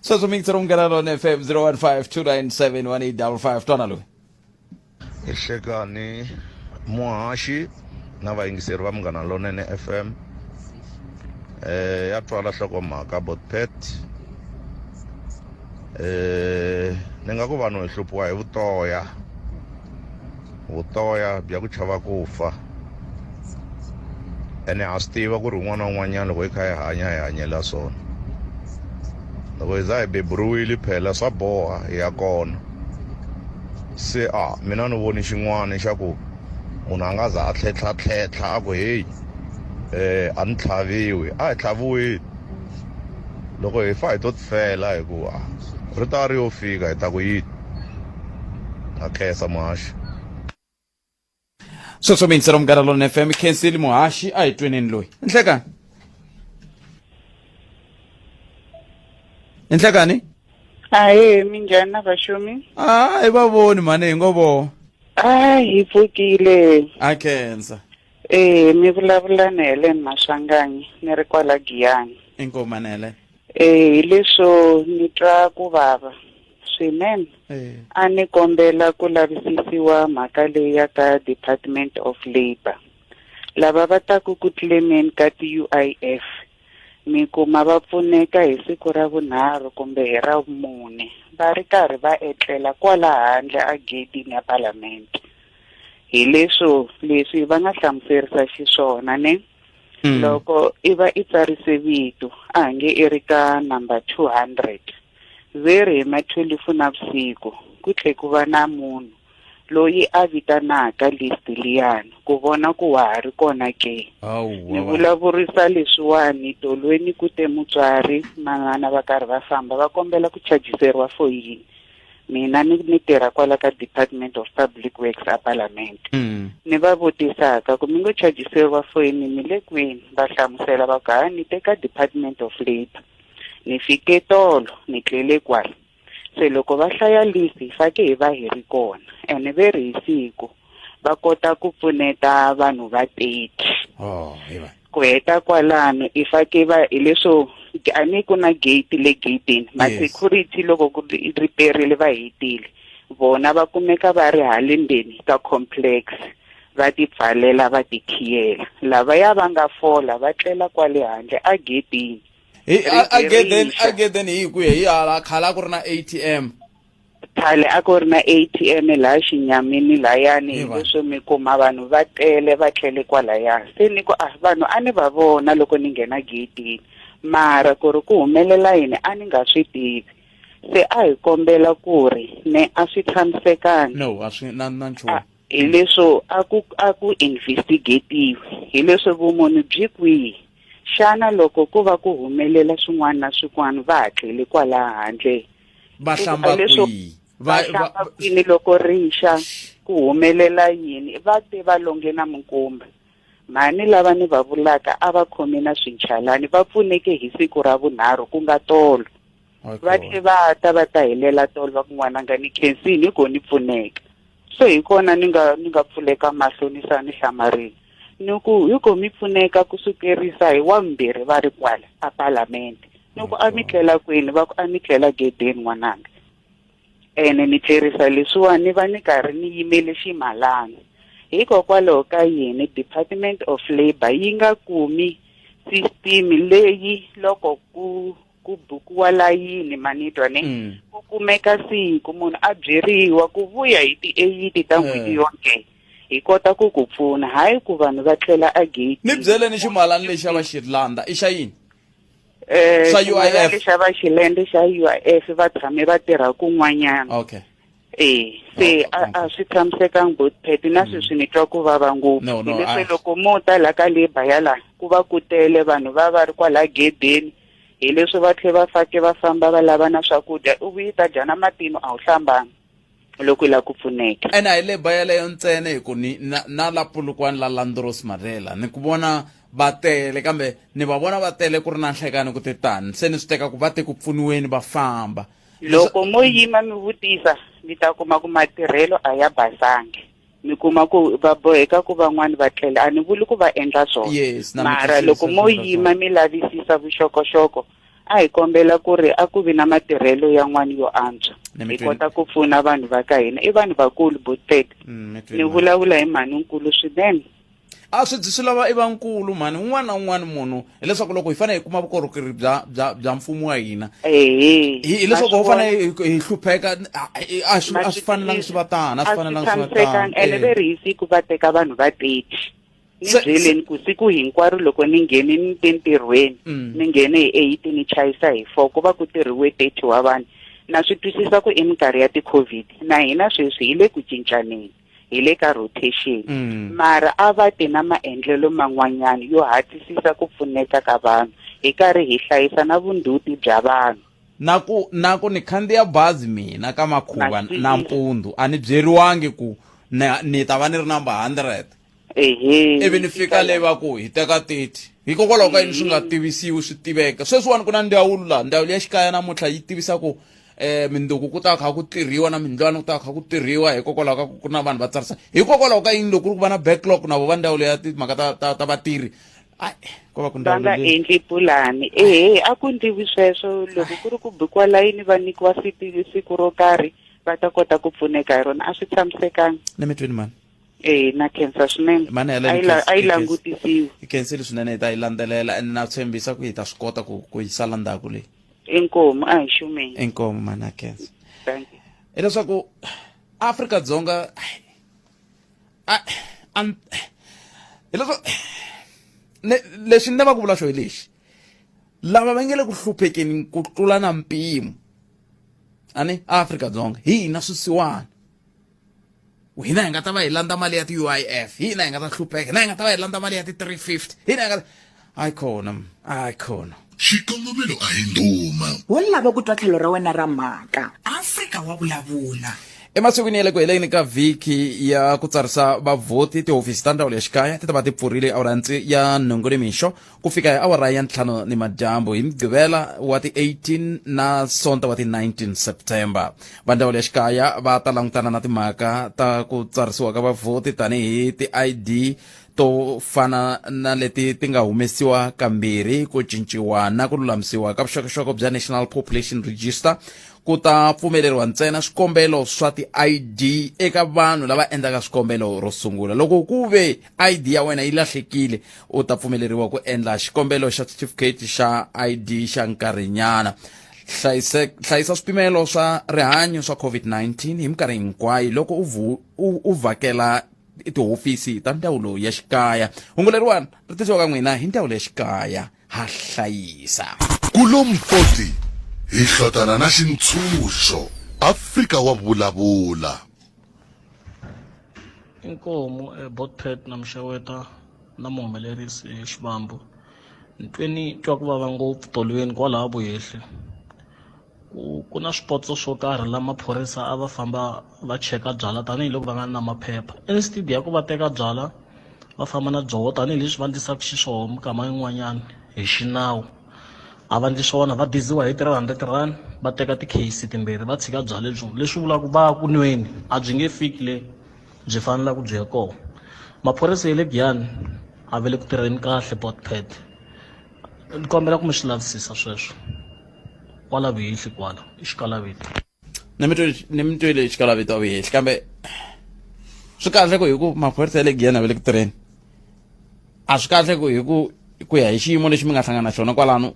S1: Sweswo mi yingisela Munghana Lonene FM 015 297 1855 twana loyi.
S11: Hi hlekani muhaxi na vayingiseri va Munghana Lonene FM ya twala nhlokomhaka botpet ni nga ku vanhu hi hluphiwa hi vutoya vutoya bya ku chava ku fa ene ha swi tiva ku ri un'wana na un'wanyana loko hi kha hi hanya hi hanyela swona loko hi za hi beburiwile phela swa boha hi ya kona se a mina ni voni xin'wana xa ku munhu a nga za a tlhetlha-tlhetlha a ku heyi a ni tlhaviwi a hi tlhaviweni loko hi fa hi to tifela hikuva ri ta ri yo fika hi ta ku yini na khensa muhaxi.
S1: Sweswo mi yingisela Munghana Lonene FM khensile muhaxi a hi tweneni loyi nhlekani nhlekani
S12: Ahee, minjhani na vaxumi?
S1: A hi va voni mhani hi ngo vo.
S12: A hi pfukile.
S1: A khensa.
S12: Eh, mi vulavula na Helen Maswanganyi ni ri kwala Giyani.
S1: Inkomu mhani Helen.
S12: Eh, hi leswo ni twa ku vava swinene.
S1: Eh.
S12: A ni kombela ku lavisisiwa mhaka leyi ya ka Department of Labour. Lava va taku ku claimeni ka ti-UIF mi kuma va pfuneka hi siku ra vunharhu kumbe hi ra vumune va ri karhi va etlela kwala handle a gedini ya palamende. Hi leswo leswi va nga hlamuserisa xiswona ne loko i va i tsarise vito a nge i ri ka number 200 ve ri hi ma 12 navusiku ku tlhe ku va na munhu loyi a vitanaka list liyani ku vona ku wa ha ri kona ke ni vulavurisa leswiwani tolweni ku te mutswari manana va karhi va famba va kombela ku chajiseriwa foyini mina ni ni tirha kwala ka Department of Public Works a Parliament ni va vutisaka ku mi ngo chajiseriwa foyini mi le kwini va hlamusela va ku ha ni te ka Department of Labour ni fike tolo ni tlele kwala se loko va hlaya list hi fake hi va hi ri kona ene ve ri hi siku va kota ku pfuneta vanhu va 30
S1: oh hi va
S12: ku heta kwalano i fake va hi leswo a ni ku na gate le gate-ini ma security loko ku riperile va hetile vona va kumeka va ri hale ndzeni ka complex va ti pfalela va ti khiyela lavaya va nga fola va tlela kwale handle a gedini
S1: hi a gedeni a gedeni hi ku hi hala khale a ku ri na ATM
S12: khale a ku ri na ATM laha xinyamini layani hi leswo mi kuma vanhu va tele va tlele kwalaya se ni ku a vanhu a ni va vona loko ni nghena gedini mara ku ri ku humelela yini a ni nga swi tivi se a hi kombela ku ri ne a swi tshamisekanga
S1: no a swi na na nchumu
S12: hi leswo a ku a ku investigatiwe hi leswo vumunhu byi kwihi xana loko ku va ku humelela swin'wana na swin'wana va ha tlele kwalaha handle
S1: va hlamba kwihi
S12: va hlamba kwini loko rixa ku humelela yini va te va longe na minkumba mhani lava ni va vulaka a va khome na swinchalani va pfuneke hi siku ra vunharhu ku nga tolo va tlhe va ta va ta helela tolo va ku n'wananga ni khensini hi ko ni pfuneka se hi kona ni nga ni nga pfuleka mahlo ni sa ni hlamarile ni ku hi ko mi pfuneka ku sukerisa hi wa mbirhi va ri kwala a palamende ni ku a mi tlela kwini va ku a mi tlela gedeni n'wananga ene ni tlherisa leswiwani ni va ni karhi ni yimele ximalana hikokwalaho ka yini Department of Labour yi nga kumi system leyi loko ku ku bukiwa layini manitwa ne mm. ku kumeka siku munhu a byeriwa ku vuya hi ti-eight ta n'hweti mm. yonke hi kota ku ku pfuna hayi ku vanhu va tlela a gate
S1: ni byeleni ximalani lexi a va xi landa i xa yini
S12: eh xa UIF xa va xilende xa UIF va tshame va tirha kun'wanyana
S1: okay
S12: eh se a a swi tshamisekanga botpet na sweswi ni twa ku vava ngopfu
S1: No, no,
S12: hileswi
S1: a-
S12: loko mo ta la ka labour ya la ku va ku tele vanhu va va ri kwala gedeni hi leswi va tlhe va fake va famba va lava na swakudya u vuyi ta dya na matino a wu hlambanga loko i lava ku pfuneka
S1: ene a hi leba yeleyo ntsena hi ku ni na, na la pulukwani la landros marela ni ku vona va tele kambe ni va vona va tele ku ri na nhlekani ku te tani se ni swi teka ku va te ku pfuniweni va famba
S12: loko mo yima mi vutisa mi ta kuma ku matirhelo a ya basangi mi kuma ku va boheka ku van'wani va tlela a ni vuli ku va endla swona
S1: yes, na mi
S12: mara
S1: twisisa
S12: loko mo
S1: swilo
S12: yima mi lavisisa vuxokoxoko a hi kombela ku ri a ku vi na matirhelo yan'wani yo antswa
S1: Ni mi
S12: hi
S1: twini.
S12: kota ku pfuna vanhu va ka hina i vanhu vakulu botete
S1: Mm, mi twini
S12: ni
S1: mhani.
S12: vulavula hi mhani-nkulu swinene
S1: a swi byi swi lava i va nkulu mhani un'wana na un'wana munhu hileswaku loko hi fanele hi kuma vukorhokeri bya bya bya mfumo wa hina
S12: ehe
S1: hi hileswaku ho fanele hi hi hlupheka a a swi a swi fanelangi swi va tano a swi fanelangi swi va tano
S12: tshamisekanga ene ve ri hi siku va teka vanhu va 30 ni byeleni ku siku hinkwaro loko ni nghene ni te ntirhweni ni nghene hi 8 ni chayisa hi 4 ku va ku tirhiwe 30 wa vanhu na swi twisisa ku i minkarhi ya ti-covid na hina sweswi hi le ku cincaneni hi le ka rotation mara a va ti na maendlelo man'wanyana yo hatlisisa ku pfuneka ka vanhu hi karhi hi hlayisa na vundzhuti bya vanhu
S1: na ku na ku ni khandziya bazi mina ka makhuva nampundzu a ni byeriwangi ku na ni ta va ni ri number 100
S12: ehe
S1: ivi ni fika le va ku hi teka 30 hikokwalaho ka yini swi nga tivisiwi swi tiveka sweswiwani ku na ndzawulo laha ndzawulo ya xikaya namuntlha yi tivisa ku eh minduku ku ta kha ku tirhiwa na mindlwana ku ta kha ku tirhiwa hikokwalaho ka ku ku na vanhu va tsarisa hikokwalaho ka yini loko ku ri ku va na backlog na vo va ndzawulo ya timhaka ta ta ta vatirhi ai ko va ku
S12: va
S1: ndzawulo
S12: nga
S1: leyi
S12: endli pulani ehe a ku ndliwi sweswo loko ku ri ku bikiwa layini va nyikiwa siku siku ro karhi va ta kota ku pfuneka hi rona a swi tshamisekanga
S1: ni mi twini mani
S12: eh na khensa swinene
S1: Mani Helen,
S12: A yi la- a yi langutisiwi
S1: hi khensile swinene hi ta yi landzelela ene na tshembisa ku hi ta swi kota ku ku yi sala ndzhaku leyi
S12: inkomu a hi xumeni
S1: inkomu mani a khensa
S12: thank you
S1: hileswaku Afrika-Dzonga A a hileswo lexi ni lavaka ku vula xo hi lexi lava va nge le ku hluphekeni ku tlula na mpimo ani Afrika-Dzonga hi hina swisiwana hina hi nga ta va hi landza mali ya ti-UIF hina hi nga ta hlupheka hina hi nga ta va hi landza mali ya ti-350 hina hi nga ta hayi khona hayi khona
S3: Xikongomelo a hi ndhuma.
S2: Wo lava ku twa tlhelo ra wena ra mhaka. Afrika wa vulavula.
S1: Emasikwini ya le ku heleni ka vhiki ya ku tsarisa vavhoti, tihofisi ta ndzawulo ya xikaya ti ta va ti pfurile awara ya nhungu nimixo ku fika hi awara ya ntlhanu ni madyambu hi Mugqivela wa ti 18 na Sonto wa ti 19 September. Va ndzawulo ya xikaya va ta langutana na timhaka ta ku tsarisiwa ka vavhoti tanihi ti-ID to fana na leti ti nga humesiwa kambirhi, ku cinciwa na ku lulamisiwa ka vuxokoxoko bya National Population Register. Ku ta pfumeleriwa ntsena swikombelo swa ti-ID eka vanhu lava endlaka swikombelo ro sungula. Loko ku ve ID ya wena yi lahlekile, u ta pfumeleriwa ku endla xikombelo xa certificate xa ID xa nkarhinyana. Hlayise, hlayisa swipimelo swa rihanyo swa COVID-19 hi minkarhi hinkwayo loko u, vu, u, u vhakela tihofisi ta ndzawulo ya xikaya. Hungu leriwani ri tisiwa ka n'wina hi ndzawulo ya xikaya. Ha hlayisa.
S3: Kulompoti hi hlotana na xintshunxo. Afrika wa vulavula.
S13: Inkomu eh, Botpet na Muxeweta na muhumelerisi eh, Xivambu. Ni twe ni twa ku vava ngopfu tolweni kwalaha Vuhehli. Ku ku na swipotso swo karhi la maphorisa a va famba va cheka byala tanihiloko va nga na maphepha. Instead ya ku va teka byala va famba na byoho tanihileswi va endlisaka xiswona mikama yin'wanyana hi xinawu. A va ndli swona va diziwa hi 300 rand va teka ti-case timbirhi va tshika byala lebyo leswi vulaka ku va ku nweni a byi nge fiki le byi fanelaka byi ya kona. Maphorisa ya le Giyani a va le ku tirheni kahle Botpet ni kombela ku mi swi lavisisa sweswo kwala Vuhehli kwala i xikalavito.
S1: Ni mi twile ni mi twile xikalavito a Vuhehli kambe swi kahle ku hi ku maphorisa ya le Giyani a va le ku tirheni a swi kahle ku hi ku ku ya hi xiyimo lexi mi nga hlangana na xona kwalano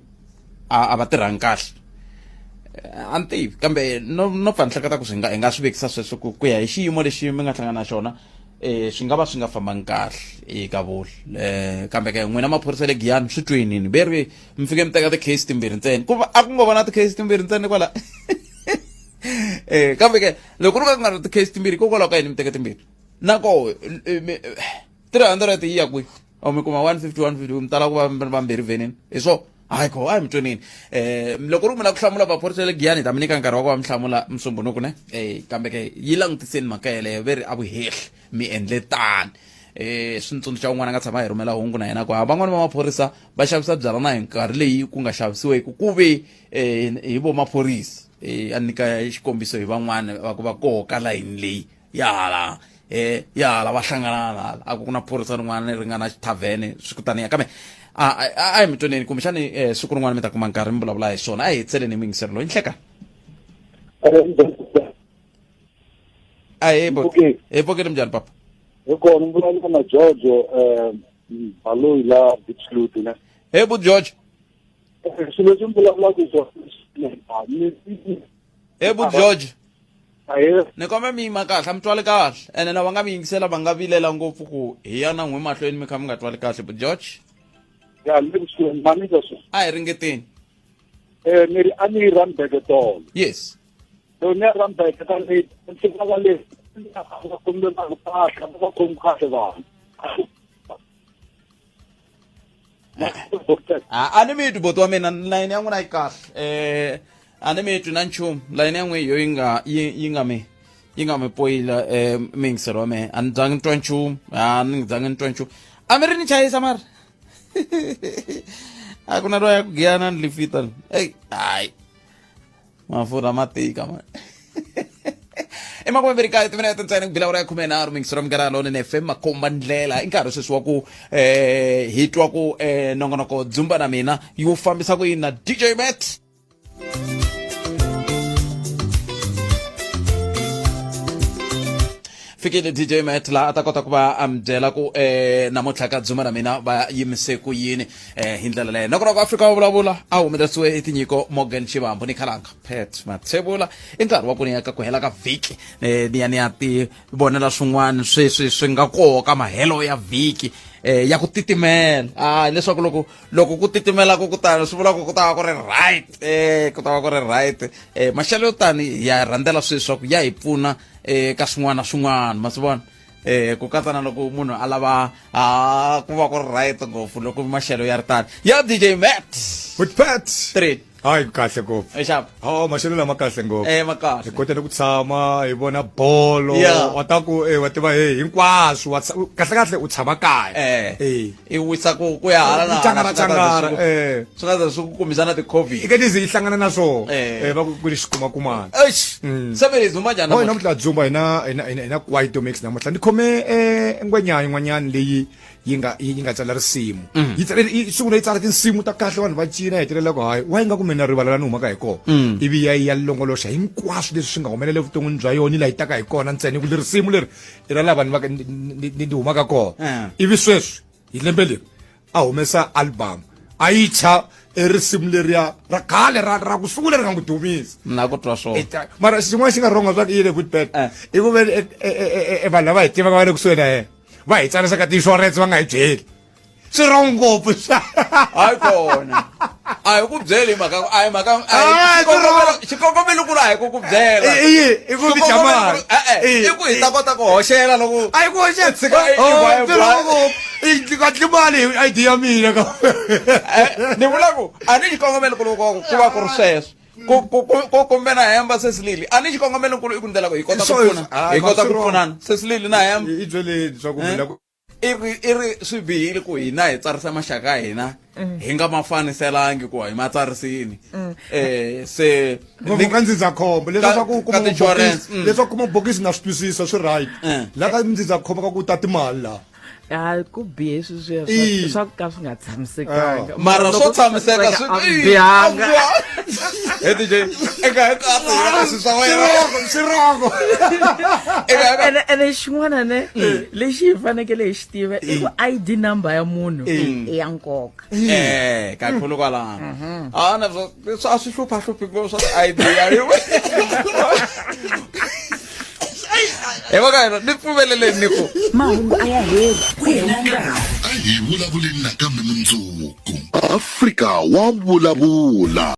S1: a a va tirhangi kahle a ni tivi kambe no no pfa ni hleketa ku swi nga hi nga swi vekisa sweswo ku ku ya hi xiyimo lexi mi nga hlangana na xona eh swi nga va swi nga fambangi kahle eka vula eh kambe ke n'wina maphorisa le Giyani swi twinini ve ri mi fike mi teka ti-case timbirhi ntsena ku va a ku ngo va na ti-case timbirhi ntsena kwala eh kambe ke loko ku ri ka ku nga ri ti-case timbirhi hikokwalaho ka yini mi teke timbirhi na koho 300 yi ya kwihi or mi kuma 150 150 mi tala ku va mi ri vambirhi vhenini hi swo hayi kho hayi mi twenini eh loko ri mi lava ku hlamula vaphorisa le Giyani hi ta mi nyika nkarhi wa ku va mi hlamula musumbunuku ne eh kambe ke yi langutiseni mhaka yeleyo ve ri a vuhehli mi endle tani eh swi ni tsundzuxa un'wana a nga tshama hi rhumela hungu na yena ku ha van'wani va maphorisa va xavisa byalwa na hi nkarhi leyi ku nga xavisiweki ku ve eh hi vo maphorisa eh a nyika xikombiso hi van'wana va ku va koho ka layini leyi ya hala eh ya hala va hlangana hala a ku ku na phorisa rin'wana ri nga na xithavhene swi ku taniya kambe a a hi mi tweneni kumbexani eh, siku rin'wana mi ta kuma nkarhi mi vulavula hi swona a hi hetseleni miyingiselo loyi nhleka a hi hi pfukile minjhani papa
S8: hi kona mi vulavula na George um Baloyi la Diepsloot ne
S1: he bu George
S8: swilo leswi mi vulavulaka hi swona
S1: he bu George ni kombe mi yima kahle a mi twali kahle ene na va nga mi yingisela va nga vilela ngopfu ku hi ya na n'wi mahlweni mi kha mi nga twali kahle bu George
S8: ya ni kusuhi mamisa swi
S1: a hi ringeteni
S8: eh ni ri a ni Randburg tolo
S1: yes
S8: so ni ya Randburg ta ni ndzi va le va kumbe vanhu kahle va khomi kahle vanhu
S1: a ni mi twi boti wa mina layini ya n'wina yi kahle eh a ni mi twi na nchumu layini ya n'wina yo yi nga yi yi nga mi yi nga mi poyila eh miyingiselo wa mehe a ni zangi ni twa nchumu a ni zangi ni twa nchumu a mi ri ni chayisa mara a ku na loyi ya ku giyana ni lifita eyi hayi mafurha ma tika ma i makumembirhi kaye timinete ntsena ku bila awara ya khumenharhu mingisero ya munghana lonene fm makomba ndlela i nkarhi sweswi wa ku eh hi twa ku eh nongonoko dzumba na mina yi wu fambisa ku yini na dj mat Fikile DJ Matt laha a ta kota ku va a mi byela ku namuntlha ka Dzuma na mina va yimise ku yini hi ndlela leyo. Nakona ku Afrika wa vulavula a humelerisiwe hi tinyiko Morgan Shivambu ni Khalanga Pat Mathebula. I nkarhi wa ku ni ya ka ku hela ka vhiki ni ya ni ya ti vonela swin'wana sweswi swi nga koho ka mahelo ya vhiki ya ku titimela. A leswaku loko loko ku titimela ku kutani swi vula ku ku ta va ku ri right ku ta va ku ri right maxelo yo tani ya rhandzela sweswi swa ku ya hi pfuna ka swin'wana na swin'wana ma swi vona ku katsa na loko munhu a lava a ku va ku ri right ngopfu loko maxelo ya ri tani ya DJ Matt
S14: with Pat
S1: 3
S14: hayi kahle ngopfu
S1: exap
S14: oh maxelo lama kahle ngopfu
S1: ma kahle
S14: hi kota ni ku tshama hi vona bolo
S1: Yeah.
S14: wa ta ku wa tiva he hinkwaswo wa kahle kahle u tshama kaya
S1: i wisa ku ku ya hala na hala,
S14: Changara,
S1: swi nga ta ze
S14: changara,
S1: swi ku- swi nga za swi ku kumbisa na ti-covid
S14: i ka tize yi hlangana na swona va ku ku ri xikumakumana
S1: Eish, seven days huma njhani
S14: Oh,
S1: namuntlha?
S14: namuntlha dzumba hina hina hina hina kwaito mix namuntlha ni khome ngwenyana yin'wanyana leyi yi nga yi nga tsala risimu mm. yi tsale yi sungula yi tsala tinsimu ta kahle vanhu va cina hetelela ku hayi wa yi nga ku mina rivala la ni humaka hi kona mm. ivi ya ya longoloxa hinkwaswo leswi swi nga humelela evuton'wini bya yona laha yi taka hi kona ntsena ku leri risimu leri i ra laha vanhu va ni humaka kona eh. ivi sweswi hi lembe leri a humesa album a yi thya risimu leriya ra khale ra ra ku sungula ri nga n'wi dumisa
S1: na ku twa swona
S14: mara xin'wana xi nga rhonga swa ku yile good bad eh. i ku ve eh, vanhu lava hi tivaka va le kusuhi na yena va hi tsarisa ka ti-insurance va nga hi byeli swi wrong ngopfu swa
S1: hayi kona a hi ku byeli hi mhaka a hi mhaka a hi-
S14: Ah, swi wrong.
S1: xikongomelo kulu a hi ku ku byela
S14: I- i- i ku mi dya mali.
S1: E-e, i ku hi ta kota ku hoxela loko
S14: a hi ku hoxela
S1: tshika i- i
S14: Oh,
S1: vibe,
S14: swi wrong ngopfu. I katli mali hi ID ya mina ka
S1: Eh, ni vula ku a ni xikongomelo kulu ku ku va ku ri sweswo ku ku ku ku kumbe na hemba sesilili a ni xikongomelo nkulu i ku ndlela ku hi kota ku pfuna hi kota ku pfunana sesilili na hemba
S14: i byeleni swa ku mina ku
S1: i ri i ri swi bihile ku hina hi tsarisa maxaka ya hina hi nga ma faniselangi ku hi ma tsarisini se
S14: ngopfu ka ndzindzakhombo leswi swa ku kuma bokisi leswi kuma bokisi na swi twisisa swi right la ka ndzindzakhombo ka ku ta timali la
S15: ha ku bihe sweswiya swa swa ka swi nga tshamisekanga
S1: mara swo tshamiseka swi
S15: bihanga
S1: he DJ eka hinkwaswo hi la swi swa wena
S14: swi
S15: ene ene xin'wana ne lexi hi fanekele hi xi tiva i ku ID number ya munhu i ya nkoka
S1: kakhulu kwalano a na swo a swi hlupha hluphi ngopfu swa ti-ID ya hi va ka hina ni pfumeleleni ni ku
S2: mahungu a ya heli ku hela nkarhi
S3: A hi vulavuleni nakambe mundzuku. Afrika wa vulavula.